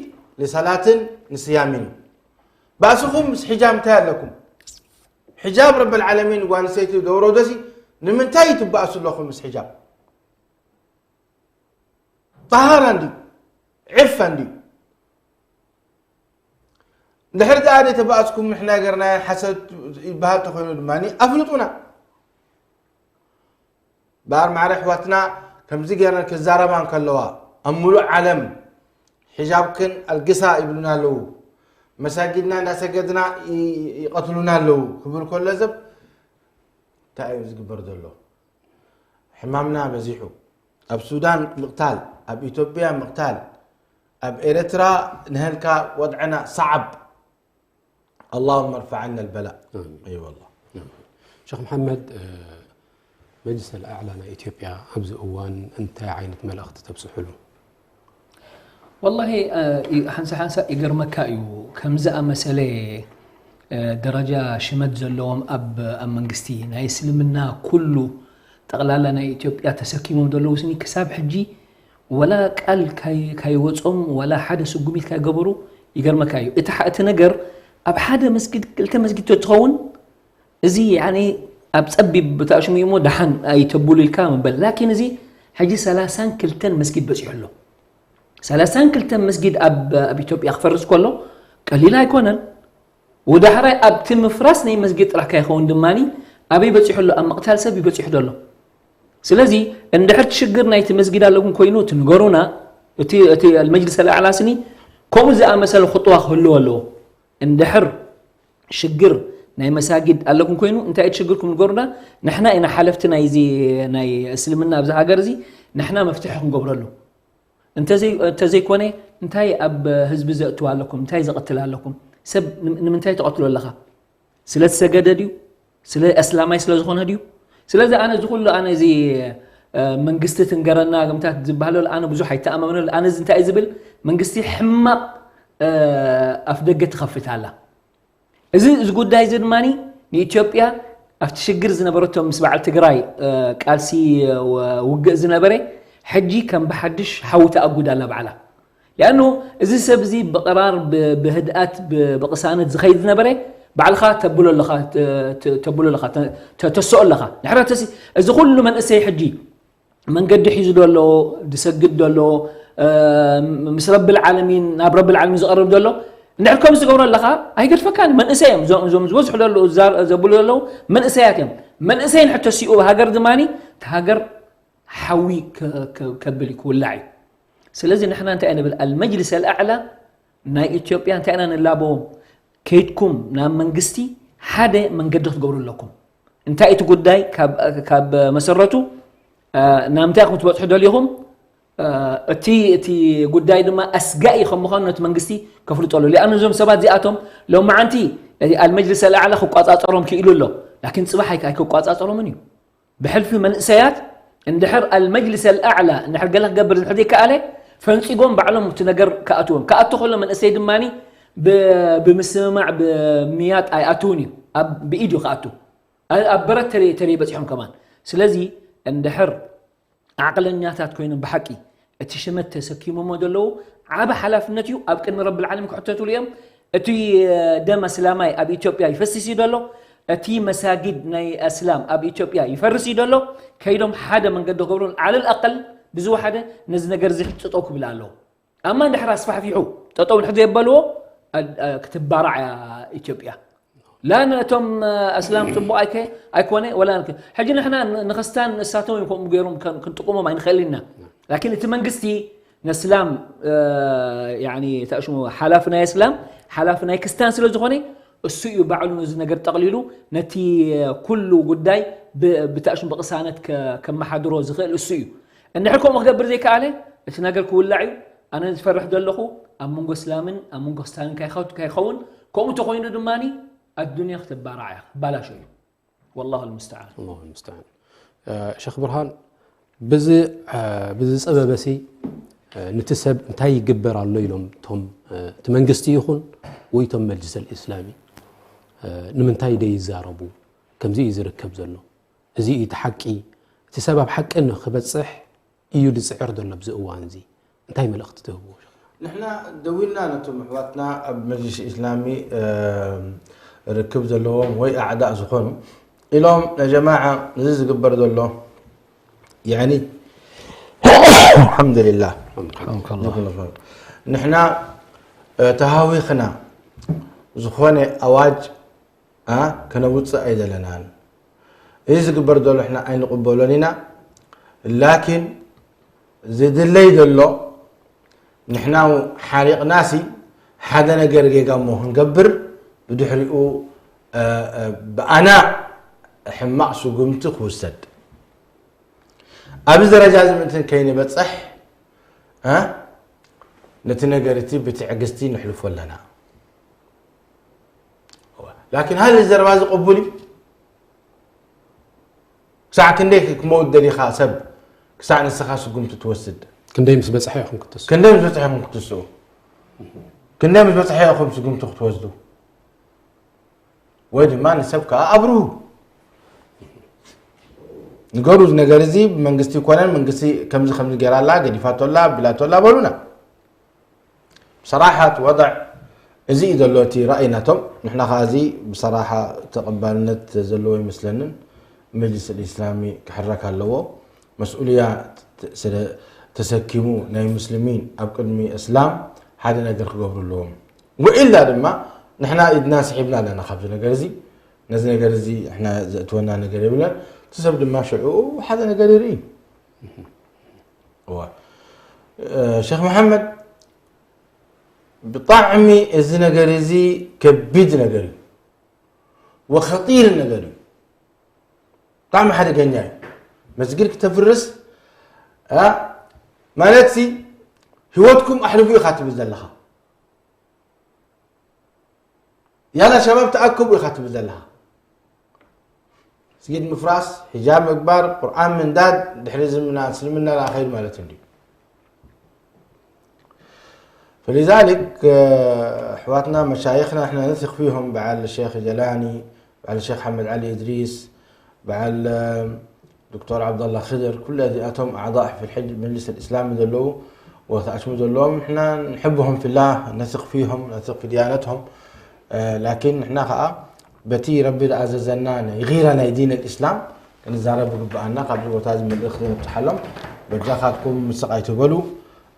ንሰላትን ንስያምን እዩ። ባእስኹም ምስ ሕጃብ እንታይ ኣለኩም? ሕጃብ ረብል ዓለሚን ጓል ኣንስተይቲ ደውረው ደሲ ንምንታይ ትባእሱ ኣለኹም ምስ ሕጃብ? ጠሃራ እንድዩ ዕፋ እንድዩ። እንድሕር ደኣ ዘይተባእስኩም ንሕና ገርና ሓሰት ይበሃል ተኾይኑ ድማ ኣፍልጡና። በኣር ማዕረ ኣሕዋትና ከምዚ ገይረን ክዛረባ እንከለዋ ኣብ ሙሉእ ዓለም ሕጃብክን ኣልግሳ ይብሉና ኣለዉ። መሳጊድና እንዳሰገድና ይ- ይቐትሉና ኣለዉ ክብል ከሎ ሰብ እንታይ እዩ ዝግበር ዘሎ? ሕማምና በዚሑ። ኣብ ሱዳን ምቕታል፣ ኣብ ኢትዮጵያ ምቕታል፣ ኣብ ኤረትራ ንሀልካ ወድዕና ሰዓብ። اللهم ارفع عنا البلاء. ኣሚን። اي والله. ሸኽ መሓመድ መጅልስ ኣልኣዕላ ናይ ኢትዮጵያ ኣብዚ እዋን እንታይ ዓይነት መልእኽቲ ተብፅሑሉ? ወላሂ ሓንሳ ሓንሳ ይገርመካ እዩ። ከምዚ ኣመሰለ ደረጃ ሽመት ዘለዎም ኣብ ኣብ መንግስቲ ናይ እስልምና ኩሉ ጠቕላላ ናይ ኢትዮጵያ ተሰኪሞም ዘለዉ ስኒ ክሳብ ሕጂ ወላ ቃል ካይ- ካይወጾም ወላ ሓደ ስጉሚት ካይገበሩ ይገርመካ እዩ። እቲ ሓ- እቲ ነገር ኣብ ሓደ መስጊድ ክልተ መስጊድ ተትኸውን እዚ ያኒ ኣብ ጸቢብ ብታሽሙ እሞ ደሓን ኣይተብሉ ኢልካ ምበል። ላኪን እዚ ሕጂ ሰላሳን ክልተን መስጊድ በጺሑ ኣሎ። ሰላሳን ክልተን መስጊድ ኣብ ኣብ ኢትዮጵያ ክፈርስ ከሎ ቀሊል ኣይኮነን። ወዳሕራይ ኣብቲ ምፍራስ ናይ መስጊድ ጥራሕ ካይኸውን ድማኒ ኣበይ በጺሑ ኣሎ? ኣብ ምቕታል ሰብ እዩ በጺሑ ዘሎ። ስለዚ እንድሕር እቲ ሽግር ናይቲ መስጊድ ኣለኩም ኮይኑ እቲ ንገሩና። እቲ እቲ መጅልስ ኣልኣዕላ ስኒ ከምኡ ዝኣመሰለ ኹጥዋ ክህልዎ ኣለዎ። እንድሕር ሽግር ናይ መሳጊድ ኣለኩም ኮይኑ እንታይ እቲ ሽግርኩም ንገሩና። ንሕና ኢና ሓለፍቲ ናይዚ ናይ እስልምና ኣብዚ ሃገር እዚ ንሕና መፍትሒ ክንገብረሉ። እንተዘይ እንተዘይኮነ እንታይ ኣብ ህዝቢ ዘእትው ኣለኩም? እንታይ ዘቐትል ኣለኩም? ሰብ ንም- ንምንታይ ተቐትሎ ኣለኻ? ስለ ዝሰገደ ድዩ? ስለ ኣስላማይ ስለ ዝኾነ ድዩ? ስለዚ ኣነ እዚ ኩሉ ኣነ እዚ እ፣ መንግስቲ ትንገረና ግምታት ዝበሃለሉ ኣነ ብዙሕ ኣይተኣማመነሉ። ኣነ እዚ እንታይ እዩ ዝብል መንግስቲ ሕማቕ እ፣ ኣፍ ደገ ትኸፍት ኣላ። እዚ እዚ ጉዳይ እዚ ድማ ንኢትዮጵያ ኣብቲ ሽግር ዝነበረቶ ምስ በዓል ትግራይ እ፣ ቃልሲ እ፣ ወ- ውግእ ዝነበረ ሕጂ ከም ብሓድሽ ሓዊ ተኣጉድ ኣላ ባዕላ። ሊኣኑ እዚ ሰብ እዚ ብቕራር ብ- ብህድኣት ብ- ብቕሳነት ዝኸይድ ዝነበረ ባዕልኻ ተብሎ ኣለኻ፣ ተ-፣ ተ-፣ ተብሎ ኣለኻ፣ ተ-፣ ተ-፣ ተስኦ ኣለኻ። ንሕረተሲ እዚ ኩሉ መንእሰይ ሕጂ መንገዲ ሒዙ ዶ ኣሎ፣ ዝሰግድ ዶ ኣሎ፣ እ፣ ምስ ረብል ዓለሚን፣ ናብ ረብል ዓለሚን ዝቐርብ ዶ ኣሎ? እንድሕር ከምዚ ትገብሮ ኣለኻ፣ ኣይገድፈካን። መንእሰይ እዮም። እዞም፣ እዞም ዝበዝሑ ዘለዉ፣ ዛር-፣ ዘብሉ ዘለዉ መንእሰያት እዮም። መንእሰይን ሕቶ ሲኡ ሃገር ድማኒ፣ እቲ ሃገር ሓዊ ከ-፣ ከ-፣ ከብል እዩ፣ ክውላዕ እዩ። ስለዚ ንሕና እንታይ ንብል? ኣልመጅልስ ኣልኣዕላ ናይ ኢትዮጵያ እንታይ ኢና ንላበዎም? ከይድኩም ናብ መንግስቲ ሓደ መንገዲ ክትገብሩ ኣለኩም። እንታይ እቲ ጉዳይ ካብ፣ ካብ መሰረቱ፣ እ፣ ናብ እንታይ ኢኹም ትበጽሑ ደሊኹም? እ፣ እቲ፣ እቲ ጉዳይ ድማ ኣስጋኢ ከም ምዃኑ ነቲ መንግስቲ ከፍልጦ ኣለዎ። ሊኣኑ እዞም ሰባት እዚኣቶም ሎማዓንቲ እቲ ኣልመጅልስ ኣልኣዕላ ክቋጻጸሮም ክኢሉ ኣሎ። ላኪን ጽባሕ ኣይክ-፣ ኣይክቋጻጸሮምን እዩ። ብሕልፊ መንእሰያት እንድሕር ኣልመጅልስ ኣልኣዕላ እንድሕር ገለ ክገብር እንድሕር ዘይከኣለ፣ ፈንጺጎም ባዕሎም እቲ ነገር ክኣትዎም። ክኣቱ ከሎ መንእሰይ ድማኒ ብ-፣ ብምስምማዕ፣ ብምያጥ ኣይኣትውን እዩ። ኣብ፣ ብኢድ እዩ ክኣቱ። ኣ-፣ ኣብ በረት ተለይ፣ ተለይ በጺሖም ከማን። ስለዚ እንድሕር ዓቕለኛታት ኮይኖም ብሓቂ እቲ ሽመት ተሰኪሞሞ ዘለዉ ዓቢ ሓላፍነት እዩ። ኣብ ቅድሚ ረብል ዓለሚን ክሕተቱሉ እዮም። እቲ ደም ኣስላማይ ኣብ ኢትዮጵያ ይፈስስ እዩ ዘሎ። እቲ መሳጊድ ናይ ኣስላም ኣብ ኢትዮጵያ ይፈርስ እዩ ዘሎ። ከይዶም ሓደ መንገዲ ክገብሩን ዓለል ኣቀል ብዝወሓደ ነዚ ነገር እዚ ሕጽጠው ክብል ኣለዎ። ኣማ እንድሕር ኣስፋሕፊሑ ጠጠው እንድሕር ዘየበልዎ፣ ኣ-፣ ኣ-፣ ክትባራዕ እያ ኢትዮጵያ። ላ ነቶም ኣስላም ጽቡቕ ኣይከ-፣ ኣይኮነ፣ ወላ ንክ-፣ ሕጂ ንሕና ን-፣ ንክስታን ንሳቶም እዮም ከምኡ ገይሮም ከን-፣ ክንጥቁሞም ኣይንኽእል ኢና። ላኪን እቲ መንግስቲ ነስላም፣ እ፣ ያኒ፣ ተኣሽሙ ሓላፊ ናይ እስላም፣ ሓላፊ ናይ ክስታን ስለ ዝኾነ፣ እሱ እዩ ባዕሉ ነዚ ነገር ጠቕሊሉ፣ ነቲ ኩሉ ጉዳይ ብ-፣ ብተኣሽሙ ብቕሳነት ከ-፣ ከመሓድሮ ዝኽእል እሱ እዩ። እንድሕር ከምኡ ክገብር ዘይከኣለ፣ እቲ ነገር ክውላዕ እዩ። ኣነ ዝፈርሕ ዘለኹ ኣብ መንጎ እስላምን ኣብ መንጎ ክስታንን ካይኸ-፣ ካይኸውን፣ ከምኡ ተኾይኑ ድማኒ ኣዱንያ ክትባራዕ እያ፣ ክባላሾ እዩ። ወላሁ ልሙስተዓን። ኣላሁ ልሙስተዓን። እ፣ ሸኽ ብርሃን፣ ብዚ፣ እ፣ ብዚ ጸበበሲ፣ እ፣ ነቲ ሰብ እንታይ ይግበር ኣሎ ኢሎም እቶም፣ እ፣ እቲ መንግስቲ ይኹን ወይ እቶም መጅልስ ኣልእስላሚ፣ እ፣ ንምንታይ ደይዛረቡ? ከምዚ እዩ ዝርከብ ዘሎ። እዚ እዩ እቲ ሓቂ። እቲ ሰብ ኣብ ሓቂ ንኽበጽሕ እዩ ዝጽዕር ዘሎ ኣብዚ እዋን እዚ። እንታይ መልእኽቲ ትህብዎ? ንሕና ደዊልና ነቶም ኣሕዋትና ኣብ መጅልስ ኢስላሚ፣ እ፣ ርክብ ዘለዎም ወይ ኣዕዳእ ዝኾኑ ኢሎም፣ "ያ ጀማዓ፣ እዚ ዝግበር ዘሎ፣ ያኒ፣ ኣልሓምዱሊላህ፣ ንሕና፣ እ፣ ተሃዊኽና ዝኾነ ኣዋጅ፣ እ፣ ከነውጽእ ኣይደለናን። እዚ ዝግበር ዘሎ ንሕና ኣይንቕበሎን ኢና። ላኪን ዝድለይ ዘሎ ንሕና ሓሪቕናሲ ሓደ ነገር ጌጋ እሞ ክንገብር፣ ብድሕሪኡ፣ እ፣ እ፣ ብኣና ሕማቕ ስጉምቲ ክውሰድ። ኣብዚ ደረጃ እዚ ምእንትን ከይንበጽሕ፣ እ፣ ነቲ ነገር እቲ ብትዕግስቲ ንሕልፎ ኣለና። ላኪን ሃል ዘረባ እዚ ቅቡል እዩ? ክሳዕ ክንደይ ክመውት ደሊኻ ሰብ፣ ክሳዕ ንስኻ ስጉምቲ ትወስድ? ክንደይ ምስ በጽሐ ኢኹም ክትስኡ? ክንደይ ምስ በጽሐ ኢኹም ክትስኡ? ክንደይ ምስ በጽሐ ኢኹም ስጉምቲ ክትወስዱ? ወይ ድማ ንሰብ ከኣ ኣብርሁ። ንገሩ፣ እዚ ነገር እዚ ብመንግስቲ ይኮነን፣ መንግስቲ ከምዚ ከምዚ ገይራ ኣላ፣ ገዲፋቶ ኣላ፣ ኣቢላቶ ኣላ በሉና። ብሰራሓ እቲ ወضዕ እዚ እዩ ዘሎ እቲ ራእይ ናቶም። ንሕና ከኣ እዚ ብሰራሓ ተቐባልነት ዘለዎ ይመስለንን። መጅልስ ልእስላሚ ክሕረክ ኣለዎ። መስኡልያ ተ-፣ ስለ ተሰኪሙ ናይ ሙስሊሚን ኣብ ቅድሚ እስላም ሓደ ነገር ክገብሩ ኣለዎም። ወኢላ ድማ ንሕና ኢድና ስሒብና ኣለና ካብዚ ነገር እዚ። ነዚ ነገር እዚ ንሕና ዘእትወና ነገር የብልናን። እቲ ሰብ ድማ ሽዑ ሓደ ነገር ይርኢ። እዋ። እ፣ ሸኽ መሓመድ፣ ብጣዕሚ እዚ ነገር እዚ ከቢድ ነገር እዩ። ወኸጢር ነገር እዩ። ብጣዕሚ ሓደገኛ እዩ። መስጊድ ክተፍርስ፣ እ፣ ማለትሲ ህይወትኩም ኣሕልፉ ኢኻ ትብል ዘለኻ። ያላ ሸባብ ተኣከቡ ኢኻ ትብል ዘለኻ። መስጊድ ምፍራስ፣ ሒጃብ ምግባር፣ ቁርኣን ምንዳድ፣ ድሕሪ እዚ ምና-፣ እስልምና ላኸይድ ማለት እንድዩ። فلذلك፣ እ፣ ኣሕዋትና መሻይኽና ንሕና ነሲቕ ፊሆም፣ በዓል ሼኽ ጀላኒ፣ በዓል ሼኽ ሓመድ ዓሊ እድሪስ፣ በዓል፣ እ፣ ዶክተር ዓብደላ ክድር፣ ኩለ እዚኣቶም ኣዕዳእ ፊ ልሕጅ መጅልስ ልእስላሚ ዘለዉ ወተኣሽሙ ዘለዎም፣ ንሕና ንሕብሆም ፊላህ፣ ነሲቕ ፊሆም፣ ነሲቕ ፊ ድያነትሆም። እ፣ ላኪን ንሕና ኸዓ በቲ ረቢ ዝኣዘዘና ናይ ጊራ ናይ ዲን ኣልእስላም ክንዛረብ ይግብኣና። ካብዚ ቦታ እዚ መልእኽቲ ነብጽሓሎም። በጃኻትኩም ስቕ ኣይትበሉ።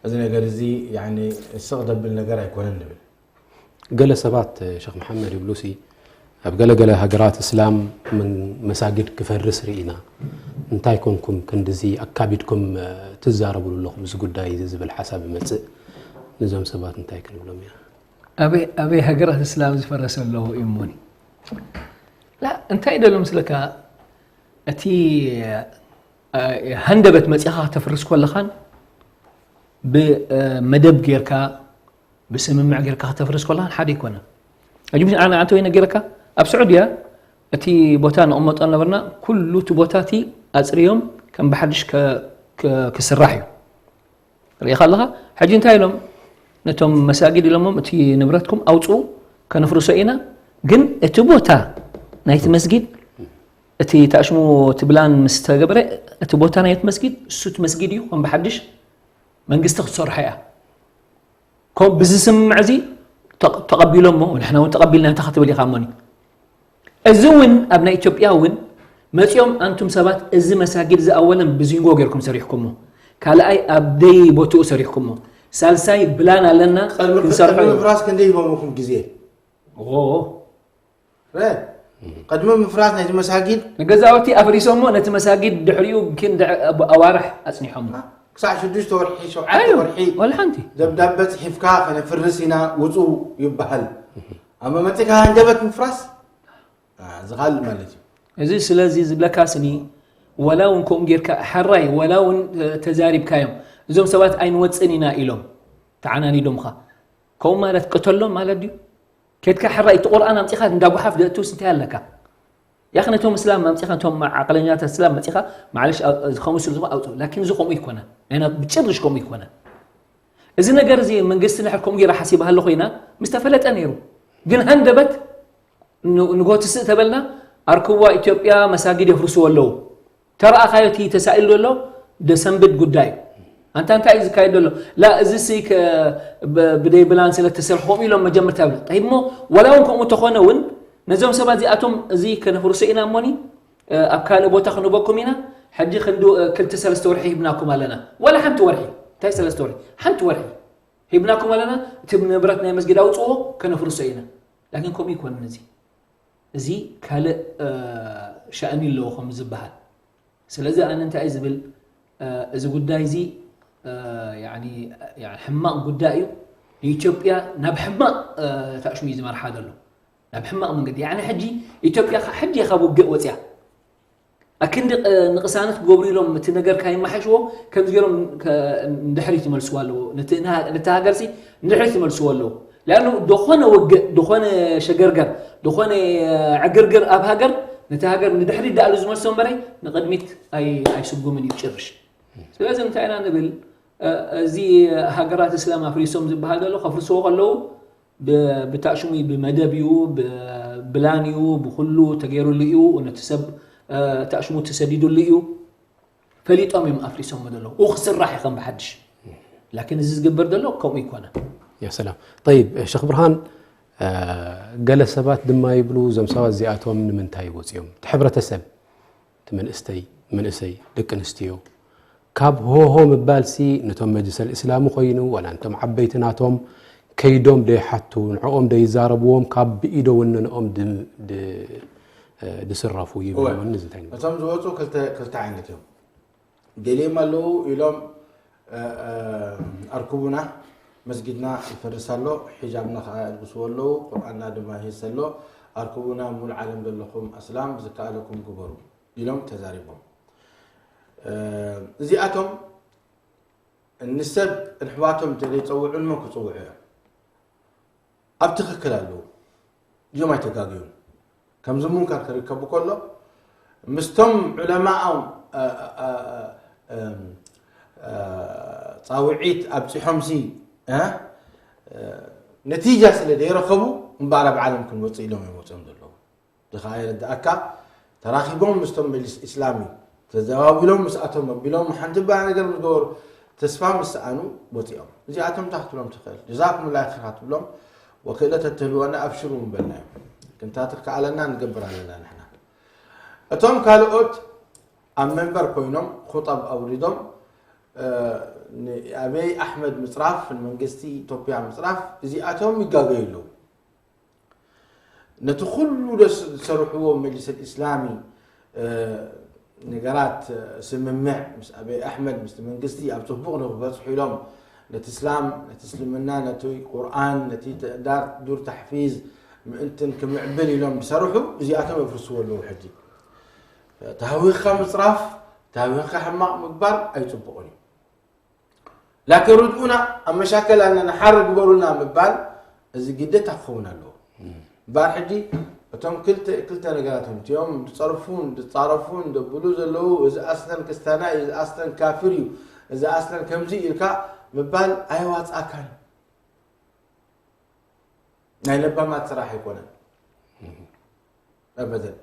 እዚ ነገር እዚ ያኒ ስቕ ዘብል ነገር ኣይኮነን ንብል። ገለ ሰባት ሸኽ መሓመድ ይብሉሲ ኣብ ገለ ገለ ሃገራት እስላም ምን-፣ መሳጊድ ክፈርስ ርኢና። እንታይ ኮንኩም ክንድዚ ኣካቢድኩም፣ እ፣ ትዛረብሉ ኣለኹም እዚ ጉዳይ እዚ ዝብል ሓሳብ ይመጽእ። ንዞም ሰባት እንታይ ክንብሎም ኢና? ኣበይ፣ ኣበይ ሃገራት እስላም ዝፈረሰ ኣለዎ እዩ እሞኒ? ላ፣ እንታይ ደሎ ምስለካ፣ እቲ፣ እ፣ ሃንደበት መጺኻ ከተፍርስ ከለኻን ብመደብ ጌርካ፣ ብስምምዕ ጌርካ ከተፍርስ ከለኻን ሓደ ኣይኮነን። ሕጂ ምስ ኣነ ኣንተ ወይ ነጊረካ፣ ኣብ ስዑድያ እቲ ቦታ ንቕመጦ ነበርና፣ ኩሉ እቲ ቦታ እቲ ኣጽርዮም ከም ብሓድሽ ከ-፣ ከ-፣ ክስራሕ እዩ። ርኢኻ ኣለኻ? ሕጂ እንታይ ኢሎም? ነቶም መሳጊድ ኢሎሞም፣ "እቲ ንብረትኩም ኣውጽኡ፣ ከነፍርሶ ኢና፣ ግን እቲ ቦታ ናይቲ መስጊድ፣ እቲ ታሽሙ፣ እቲ ብላን ምስ ተገብረ፣ እቲ ቦታ ናይቲ መስጊድ፣ እሱ እቲ መስጊድ እዩ፣ ከም ብሓድሽ መንግስቲ ክትሰርሖ እያ." ከም ብዚ ስምምዕ እዚ ተቕ-፣ ተቐቢሎሞ፣ ንሕና እውን ተቐቢልና፣ እንታይ ክትብል ኢኻ እሞኒ? እዚ እውን ኣብ ናይ ኢትዮጵያ እውን መጺኦም፣ ኣንቱም ሰባት፣ እዚ መሳጊድ እዚ ኣወለን ብዚንጎ ጌርኩም ሰሪሕኩሞ፣ ካልኣይ ኣብ ደይ ቦትኡ ሰሪሕኩሞ፣ ሳልሳይ ብላን ኣለና ቅድሚ፣ ክንሰርሖ ቅድሚ እዩ። ምፍራስ ክንደይ ሂቦምኩም ግዜ? ኦ። ረ-፣ ቅድሚ ምፍራስ ናይቲ መሳጊድ ንገዛውቲ ኣፍሪሶሞ፣ ነቲ መሳጊድ ድሕሪኡ ክንዲ ኣዋርሕ ኣጽኒሖሞ። ክሳዕ ሽዱሽተ ወርሒ፣ ሸውዓተ ኣዩ፣ ወርሒ ወላ ሓንቲ። ደብዳበ ጽሒፍካ ከነፍርስ ኢና ውጹ ይበሃል። ኣብ መመጺካ ሃንደበት ምፍራስ፣ አ፣ እዚ ካልእ ማለት እዩ። እዚ ስለዚ ዝብለካ ስኒ፣ ወላ እውን ከምኡ ጌርካ፣ ሕራይ፣ ወላ እውን፣ እ፣ ተዛሪብካዮም፣ እዞም ሰባት ኣይንወጽእን ኢና ኢሎም ተዓናኒዶምኻ። ከምኡ ማለት ቅተሎም ማለት ድዩ? ኬድካ ሕራይ፣ እቲ ቁርኣን ኣምጺኻ እንዳ ጓሓፍ ደእትውስ እንታይ ኣለካ? ያኽ ነቶም እስላም ኣምጺኻ፣ ነቶም ዓቕለኛታት እስላም መጺኻ፣ ማዕለሽ፣ ኣ-፣ ከምኡ ስለ ዝኾነ ኣውጽኡ። ላኪን እዚ ከምኡ ይኮነ። ናይና ብጭርሽ ከምኡ ይኮነ። እዚ ነገር እዚ መንግስቲ ንሕር ከምኡ ጌራ ሓሲባሃሎ ኮይና፣ ምስ ተፈለጠ ነይሩ። ግን ሃንደበት ን-፣ ንጎ ትስእ ተበልና፣ ኣርክዋ ኢትዮጵያ መሳጊድ የፍርስዎ ኣለዉ። ተረኣኻዮ እቲ ተሳኢሉ ዘሎ ደሰንብድ ጉዳይ እዩ። ኣንታ እንታይ እዩ ዝካየድ ዘሎ? ላ፣ እዚ ሲ ከ-፣ ብ-፣ ብደይ ብላን ስለ ተሰርሑ ከምኡ ኢሎም መጀመርታ ይብሉ። ጠይብ እሞ፣ ወላ እውን ከምኡ ተኾነ እውን፣ ነዞም ሰባት እዚኣቶም እዚ ከነፍርሶ ኢና እሞኒ፣ እ፣ ኣብ ካልእ ቦታ ክንህበኩም ኢና፣ ሕጂ ክንዲ፣ እ፣ ክልተ ሰለስተ ወርሒ ሂብናኩም ኣለና። ወላ ሓንቲ ወርሒ፣ እንታይ ሰለስተ ወርሒ? ሓንቲ ወርሒ ሂብናኩም ኣለና፣ እቲ ንብረት ናይ መስጊድ ኣውፅዎ፣ ከነፍርሶ ኢና። ላኪን ከምኡ ይኮንን እዚ። እዚ ካልእ፣ እ፣ ሻእኒ ኣለዎ ከም ዝበሃል። ስለዚ ኣነ እንታይ እየ ዝብል፣ እ፣ እዚ ጉዳይ እዚ፣ እ፣ ያኒ፣ ያኒ ሕማቕ ጉዳይ እዩ። ንኢትዮጵያ ናብ ሕማቕ፣ እ፣ ታእሽሙ እዩ ዝመርሓ ዘሎ። ናብ ሕማቕ መንገዲ። ያኒ ሕጂ ኢትዮጵያ ከ-፣ ሕጂ እየ ካብ ውግእ ወፅያ። ኣክንዲ፣ እ፣ ንቅሳነት ክገብሩ ኢሎም እቲ ነገር ካይመሓሽዎ ከምዚ ገይሮም ከ-፣ ንድሕሪት ይመልስዋ ኣለዎ። ነቲ፣ ነቲ ሃገርሲ ንድሕሪት ይመልስዎ ኣለዎ። ሊኣኑ፣ ደኾነ ውግእ፣ ደኾነ ሸገርገር፣ ደኾነ፣ እ፣ ዕግርግር ኣብ ሃገር፣ ነቲ ሃገር ንድሕሪት ደኣሉ ዝመልሶ እምበረይ፣ ንቕድሚት ኣይ-፣ ኣይስጉምን እዩ ጭርሽ። ስለዚ እንታይ ኢና ንብል? እ፣ እዚ ሃገራት እስላም ኣፍሪሶም ዝበሃል ዘሎ፣ ከፍርስዎ ከለዉ፣ ብ-፣ ብታእሽሙ እዩ፣ ብመደብ እዩ፣ ብብላን እዩ፣ ብኹሉ ተገይሩሉ እዩ፣ ነቲ ሰብ፣ እ፣ ታእሽሙ ተሰዲዱሉ እዩ። ፈሊጦም እዮም ኣፍሪሶሞ ዘለዉ። ኡ ክስራሕ እዩ ከም ብሓድሽ። ላኪን እዚ ዝግበር ዘሎ ከምኡ ይኮነ። ያ ሰላም። ጠይብ፣ ሸኽ ብርሃን፣ እ፣ ገለ ሰባት ድማ ይብሉ፣ እዞም ሰባት እዚኣቶም ንምንታይ ወፂኦም? እቲ ሕብረተሰብ፣ እቲ መንእስተይ፣ መንእሰይ፣ ደቂ ኣንስትዮ፣ ካብ ሆሆ ምባልሲ ነቶም መጅልሰል እስላሚ ኮይኑ፣ ዋላ ነቶም ዓበይቲ ናቶም ከይዶም ደይሓቱ፣ ንዕኦም ደይዛረብዎም፣ ካብ ብኢዶ ወነንኦም ድ-፣ ድ-፣ እ፣ ድስረፉ ይብሉ። እወ። እሞኒ እዚ እንታይ ንብል? እቶም ዝወፁ ክልተ፣ ክልተ ዓይነት እዮም። ገሊኦም ኣለዉ ኢሎም፣ እ፣ እ፣ ኣርክቡና፣ መስጊድና ይፈርስ ኣሎ፣ ሒጃብና ከኣ ኣልብስዎ ኣለዉ፣ ቁርኣንና ድማ ይህስ ኣሎ፣ ኣርክቡና፣ ሙሉ ዓለም ዘለኹም ኣስላም ዝከኣለኩም ግበሩ ኢሎም ተዛሪቦም። እ፣ እዚኣቶም ንሰብ ንሕዋቶም እንተዘይጸውዑ ንመን ክጽውዑ እዮም? ኣብ ትኽክል ኣለዉ። እዚኦም ኣይተጋግዩን። ከምዚ ሙንከር ክርከቡ ከሎ፣ ምስቶም ዑለማኦም፣ እ፣ እ፣ እ፣ እ፣ እ፣ ጻውዒት ኣብጺሖምሲ፣ እ፣ እ፣ ነቲጃ ስለ ዘይረኸቡ፣ እምበኣር ኣብ ዓለም ክንወጽእ ኢሎም እዮም ወጺኦም ዘለዉ። እዚ ኸኣ የረድኣካ፣ ተራኺቦም ምስቶም መጅልስ ኢስላሚ ተዘዋዊሎም ምስኣቶም ኣቢሎም ሓንቲ እባ ነገር ምስ ገበሩ ተስፋ ምስ ሰኣኑ ወፂኦም። እዚኣቶም እንታይ ክትብሎም ትኽእል? ጀዛኩሙላህ ኸይራ ትብሎም ወክእለት እትህልወና ኣብሽሩ ምበልና እዩ። ክንታትር ከኣለና ንገብር ኣለና ንሕና። እቶም ካልኦት ኣብ መንበር ኮይኖም ኹጠብ ኣውሪዶም፣ እ፣ ንኣበይ ኣሕመድ ምጽራፍ፣ ንመንግስቲ ኢትዮጵያ ምጽራፍ፣ እዚኣቶም ይጋገዩ ኣለዉ። ነቲ ኩሉ ደስ ዝሰርሕዎ መጅልስ ኣልኢስላሚ፣ እ፣ ነገራት፣ እ፣ ስምምዕ ምስ ኣበይ ኣሕመድ፣ ምስቲ መንግስቲ ኣብ ጽቡቕ ንክበጽሑ ኢሎም ነቲ እስላም፣ ነቲ እስልምና፣ ነቲ ቁርኣን፣ ነቲ ተ-፣ ዳር ዱር ተሕፊዝ ምእንትን ክምዕብል ኢሎም ዝሰርሑ፣ እዚኣቶም የፍርስዎ ኣለዉ። ሕጂ ተሃዊኽካ ምጽራፍ፣ ተሃዊኽካ ሕማቕ ምግባር ኣይጽቡቕን እዩ። ላኪን ርድኡና ኣብ መሻከል ኣለና፣ ሓር ግበሩልና ምባል እዚ ግዴታ ክኸውን ኣለዎ። እምበኣር ሕጂ እቶም ክልተ፣ ክልተ ነገራት እዮም እቲኦም ዝጸርፉን ዝጻረፉን ዘብሉ ዘለዉ፣ እዚ ኣስለን ክስታና እዩ፣ እዚ ኣስለን ካፍር እዩ፣ እዚ ኣስለን ከምዚ ኢልካ ምባል ኣየዋጽኣካን። ናይ ለባማት ስራሕ ኣይኮነን። ኣበደን።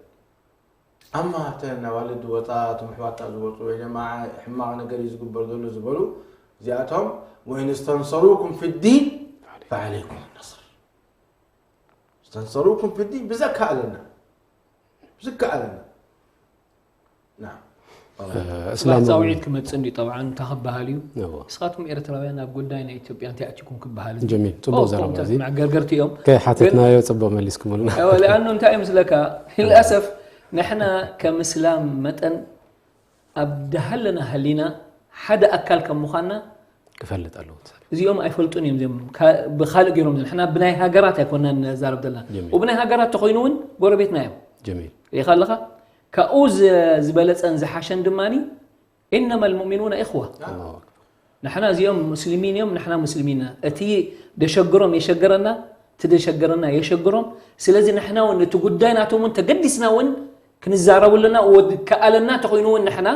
ኣማ እተን ኣዋልድ ዝወፃ፣ እቶም ኣሕዋታ ዝወፁ፣ ወይ ድማ ሕማቕ ነገር እዩ ዝግበር ዘሎ ዝበሉ፣ እዚኣቶም፣ "ወኢን እስተንሰሩኩም ፊዲን ፈዓለይኩም ነስር." እስተንሰሩኩም ፊዲን ብዘከኣለና፣ ብዝከኣለና። ናም። እ፣ እስላም ፃውዒት ክመፅእ እንዲ ጠብዓን እንታይ ክበሃል እዩ? እዎ። ንስኻትኩም ኤርትራውያን ኣብ ጉዳይ ናይ ኢትዮጵያ እንታይ ኣትኩም ክበሃል እዩ? ጀሚል፣ ፅቡቅ ኦ፣ ዘረባ እኮ እዚ። መዕገርገርቲ እዮም። ከይሓተትናዮ ግን ፅቡቅ መሊስኩምልና። እዎ፣ ለኣኑ እንታይ እዩ ምስለካ? ልልኣሰፍ ንሕና ከም እስላም መጠን ኣብ ደሃለና ህሊና ሓደ ኣካል ከም ምዃንና ክፈልጥ ኣለዎ። እዚኦም ኣይፈልጡን እዮም። እዚኦም ካ-፣ ብኻልእ ገይሮም፣ ንሕና ብናይ ሃገራት ኣይኮንና ንዛረብ ዘለና። ጀሚል። ወብናይ ሃገራት ተኾይኑ እውን ጎረቤትና እዮም። ጀሚል። ሪኢኻ ኣለኻ? ካብኡ ዝ-፣ ዝበለጸን ዝሓሸን ድማኒ፣ "ኢነማ ልሙእሚኑነ ኢኽዋ." ኣላሁ ኣክበር። ንሕና እዚኦም ሙስሊሚን እዮም፣ ንሕና ሙስሊሚን ኢና። እቲ ደሸግሮም የሸግረና፣ እቲ ደሸግረና የሸግሮም። ስለዚ ንሕና እውን እቲ ጉዳይ ናቶም እውን ተገዲስና እውን ክንዛረቡ ኣለና፣ ወድ-፣ ከኣለና ተኾይኑ እውን ንሕና፣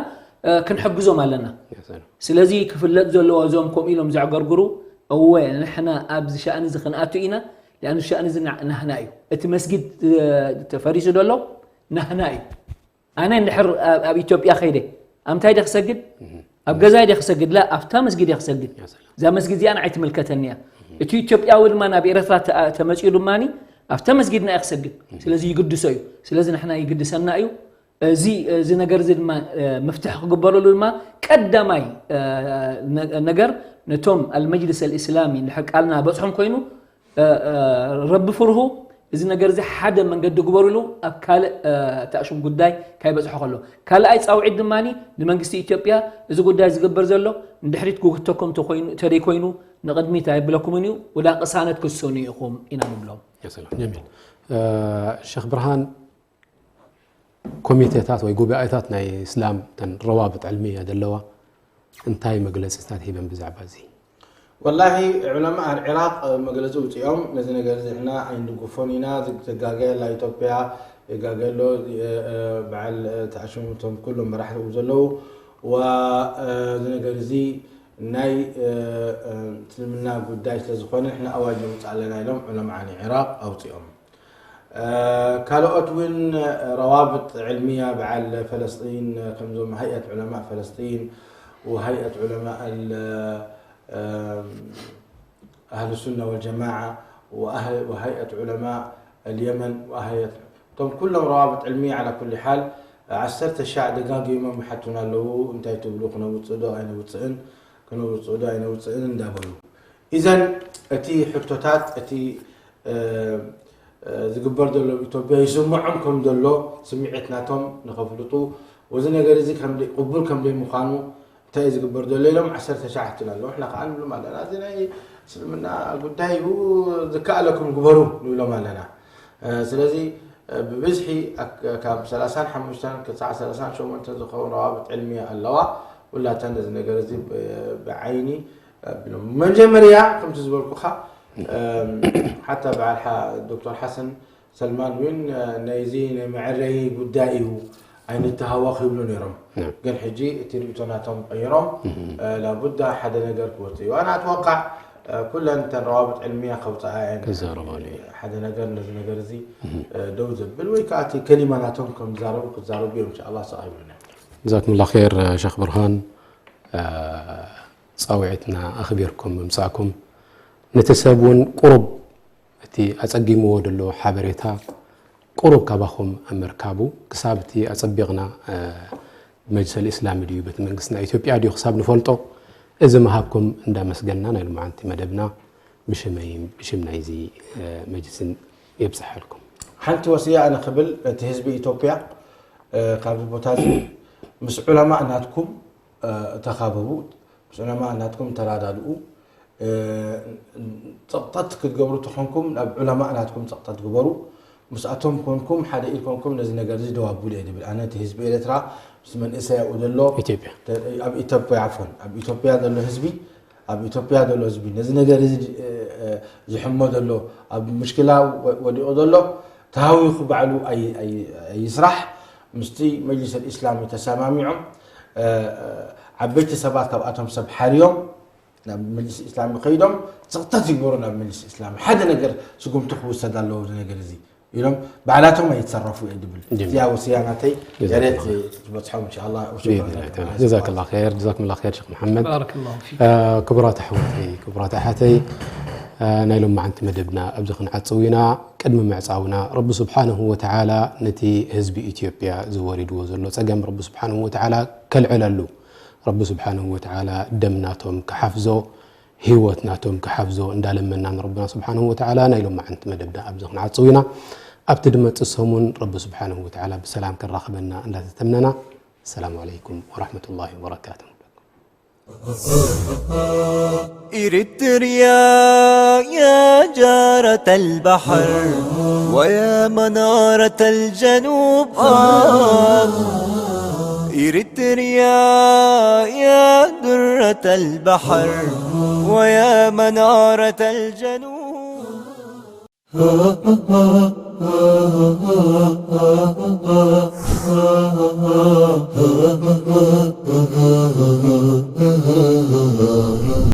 እ፣ ክንሕግዞም ኣለና። ያ ሰላም። ስለዚ ክፍለጥ ዘለዎ እዞም ከምኡ ኢሎም ዘዕገርግሩ፣ እወ፣ ንሕና ኣብዚ ሸኣኒ እዚ ክንኣቱ ኢና፣ ሊኣኑ ሸኣኒ እዚ ና-፣ ናህና እዩ። እቲ መስጊድ፣ እ፣ ተፈሪሱ ዘሎ ናህና እዩ። ኣነ እንድሕር ኣብ፣ ኣብ ኢትዮጵያ ከይደ፣ ኣብ እንታይ ደ ክሰግድ? ኣብ ገዛይ ደ ክሰግድ? ላ፣ ኣብታ መስጊድ እየ ክሰግድ። ያ ሰላም። እዛ መስጊድ እዚኣ ንዓይ ትምልከተኒ እያ። እቲ ኢትዮጵያዊ ድማ ናብ ኤረትራ ተ-፣ ተመጺኡ ድማኒ ኣብታ መስጊድና እየ ክሰግድ። ስለዚ ይግድሶ እዩ። ስለዚ ንሕና ይግድሰና እዩ። እዚ፣ እዚ ነገር እዚ ድማ፣ እ፣ ምፍትሕ ክግበረሉ ድማ ቀዳማይ፣ እ፣ ነ-፣ ነገር ነቶም ኣልመጅልስ ኣልእስላሚ እንድሕር ቃልና በጽሖም ኮይኑ፣ እ፣ እ፣ ረቢ ፍርሁ፣ እዚ ነገር እዚ ሓደ መንገዲ ግበሩሉ፣ ኣብ ካልእ፣ እ፣ ተኣሽም ጉዳይ ካይበጽሖ ከሎ። ካልኣይ ጻውዒት ድማኒ ንመንግስቲ ኢትዮጵያ፣ እዚ ጉዳይ ዝግበር ዘሎ ንድሕሪት ክጉተኩም ተኮይኑ፣ ተደይኮይኑ ንቕድሚት ኣይብለኩምን እዩ፣ ወዳ ቅሳነት ክሰኑ ኢኹም ኢና ንብሎም። ያ ሰላም፣ ጀሚል። እ፣ ሸኽ ብርሃን፣ ኮሚቴታት ወይ ጉባኤታት ናይ እስላም፣ እተን ረዋብጥ ዕልምያ ዘለዋ፣ እንታይ መግለጺታት ሂበን ብዛዕባ እዚ? ወላሂ፣ ዑለማ ኣልዒራቕ መግለጺ ውፅኦም፣ ነዚ ነገር እዚ ንሕና ኣይንድግፎን ኢና፣ ዘጋገየላ ኢትዮጵያ፣ የጋገየሎ፣ እ፣ እ፣ በዓል፣ እ፣ ተኣሽሙ እቶም ኩሎም መራሕቲ ዘለዉ፣ ወ-፣ እ፣ እዚ ነገር እዚ ናይ፣ እ፣ እ፣ እስልምና ጉዳይ ስለ ዝኾነ ንሕና ኣዋጅ ነውፅእ ኣለና ኢሎም ዑለማ ኣልዒራቕ ኣውፅኦም። እ፣ ካልኦት እውን ረዋብጥ ዕልምያ በዓል ፈለስጢን፣ ከምዞም ሃይኣት ዑለማ ፈለስጢን ወሃይኣት ዑለማ ኣል-፣ እ፣ ኣህል ሱና ወልጀማዓ ወኣህ-፣ ወሃይኣት ዑለማ ኣልየመን ወሃይኣት፣ እቶም ኩሎም ረዋብጥ ዕልምያ ዓላ ኩሊ ሓል ዓሰርተ ሻዕ ደጋጊሞም ይሓቱና ኣለዉ፣ እንታይ ትብሉ፣ ክነውፅእ ዶ ኣይነውፅእን፣ ክነውፅእ ዶ ኣይነውፅእን እንዳበሉ። ኢዘን እቲ ሕቶታት፣ እቲ፣ እ፣ እ፣ ዝግበር ዘሎ ኣብ ኢትዮጵያ ይስምዖም ከም ዘሎ ስምዒት ናቶም ንኸፍልጡ፣ ወዚ ነገር እዚ ከም ደይ-፣ ቅቡል ከም ደይ ምዃኑ፣ እንታይ እዩ ዝግበር ዘሎ ኢሎም ዓሰርተ ሻዕ ሕትና ኣለዉ። ንሕና ከኣ ንብሎም ኣለና፣ እዚ ናይ እስልምና ጉዳይ እዩ፣ ዝከኣለኩም ግበሩ ንብሎም ኣለና። እ፣ ስለዚ፣ እ፣ ብብዝሒ ኣክ-፣ ካብ ሰላሳን ሓሙሽተን ክሳዕ ሰላሳን ሸሞንተን ዝኸውን ረዋብጥ ዕልምያ ኣለዋ። ኩላተን ነዚ ነገር እዚ ብ-፣ ብዓይኒ ኣቢሎም። መጀመርያ ከምቲ ዝበልኩኻ፣ እም፣ ሓታ በዓል ሓ-፣ ዶክተር ሓሰን ሰልማን እውን፣ እ፣ ናይዚ ናይ መዐረዪ ጉዳይ እዩ፣ ኣይንተሃወኽ ይብሉ ነይሮም። ናም። ግን ሕጂ እቲ ርእይቶ ናቶም ቀይሮም፣ እም። እ፣ ላቡዳ ሓደ ነገር ክወፅእ እዩ። ኣነ ኣትወቃዕ፣ እ፣ ኩለን እተን ረዋብጥ ዕልምያ ከውፅኣ እየን። ክዛረባሉ እዩ። ሓደ ነገር ነዚ ነገር እዚ፣ እም። እ፣ ደው ዘብል ወይ ከዓ እቲ ከሊማ ናቶም ከም ዝዛረቡ ክዛረቡ እዮም። ኢንሻኣላህ ሰቕ ይብሉና እዮም። ጀዛኩሙላህ ኸይር፣ ሸኽ ብርሃን። እ፣ ጻውዒትና ኣኽቢርኩም ምምጻእኩም፣ ነቲ ሰብ እውን ቁሩብ እቲ ኣጸጊምዎ ዘሎ ሓበሬታ ቁሩብ ካባኹም ኣብ ምርካቡ፣ ክሳብ እቲ ኣጸቢቕና፣ እ፣ መጅልስ ኣልእስላሚ ድዩ ቤተ መንግስትና ኢትዮጵያ ድዩ ክሳብ ንፈልጦ፣ እዚ ምሃብኩም እንዳመስገንና ናይ ሎማዓንቲ መደብና ብሽመይን ብሽም ናይዚ፣ እ፣ መጅልስን የብጽሓልኩም። ሓንቲ ወስያ ኣነ ክብል፣ እቲ ህዝቢ ኢትዮጵያ፣ እ፣ ካብዚ ቦታ እዚ ምስ ዑለማእ ናትኩም፣ እ፣ ተኻበቡ፣ ምስ ዑለማእ ናትኩም ተራዳድኡ። እ፣ ጸቕጠት ክትገብሩ ተኾንኩም፣ ናብ ዑለማእ ናትኩም ጸቕጠት ግበሩ። ምስኣቶም ኮንኩም፣ ሓደ ኢድ ኮንኩም ነዚ ነገር እዚ ደው ኣብሉ እየ ዝብል። ኣነ እቲ ህዝቢ ኤርትራ ምስ መንእሰይ ኣብኡ ዘሎ፣ ኢትዮጵያ። ተ-፣ ኣብ ኢትዮጵያ፣ ዓፎን፣ ኣብ ኢትዮጵያ ዘሎ ህዝቢ፣ ኣብ ኢትዮጵያ ዘሎ ህዝቢ ነዚ ነገር እዚ፣ እ፣ እ፣ ዝሕሞ ዘሎ፣ ኣብ ምሽክላ ወ-፣ ወዲቑ ዘሎ፣ ተሃዊኹ ባዕሉ ኣይ-፣ ኣይ-፣ ኣይስራሕ። ምስቲ መጅሊስ ኣልእስላሚ ተሰማሚዖም፣ እ፣ እ፣ ዓበይቲ ሰባት ካብኣቶም ሰብ ሓርዮም፣ ናብ መጅሊስ ኢስላሚ ከይዶም ጸቕጠት ይግበሩ። ናብ መጅሊስ ኢስላሚ ሓደ ነገር ስጉምቲ ክውሰድ ኣለዎ፣ እዚ ነገር እዚ ኢሎም ባዕላቶም ኣይተሰረፉ እየ ድብል። ጀሚል። እዚኣ ወስያ ናተይ ጀዛከላህ። የሬት ትበጽሖም፣ ኢንሻኣላህ። ወሽክራን ቢኢዝኒላህ ተዓላ። ጀዛከላህ ኸይር፣ ጀዛኩሙላህ ኸይር ሸኽ መሓመድ። ባረከላሁ ፊክ። እ፣ ክቡራት ኣሕዋተይ፣ ክቡራት ኣሓተይ፣ እ፣ ናይ ሎማዓንቲ መደብና ኣብዚ ክንዓጽው ኢና። ቅድሚ ምዕጻውና ረቢ ስብሓንሁ ወተዓላ ነቲ ህዝቢ ኢትዮጵያ ዝወሪድዎ ዘሎ ጸገም ረቢ ስብሓንሁ ወተዓላ ከልዕለሉ፣ ረቢ ስብሓንሁ ወተዓላ ደም ናቶም ክሓፍዞ፣ ህይወት ናቶም ክሓፍዞ እንዳለመና ንረብና ስብሓንሁ ወተዓላ ናይ ሎማዓንቲ መደብና ኣብዚ ክንዓጽው ኢና። ኣብቲ ድመጽእ ሰሙን ረቢ ስብሓንሁ ወተዓላ ብሰላም ከራኽበና እንዳተተምነና፣ ሰላም ዓለይኩም ወራሕመቱላሂ ወበረካቱ። إريتريا يا جارة البحر ويا منارة الجنوب، آه. إريتريا يا درة البحر ويا منارة الجنوب.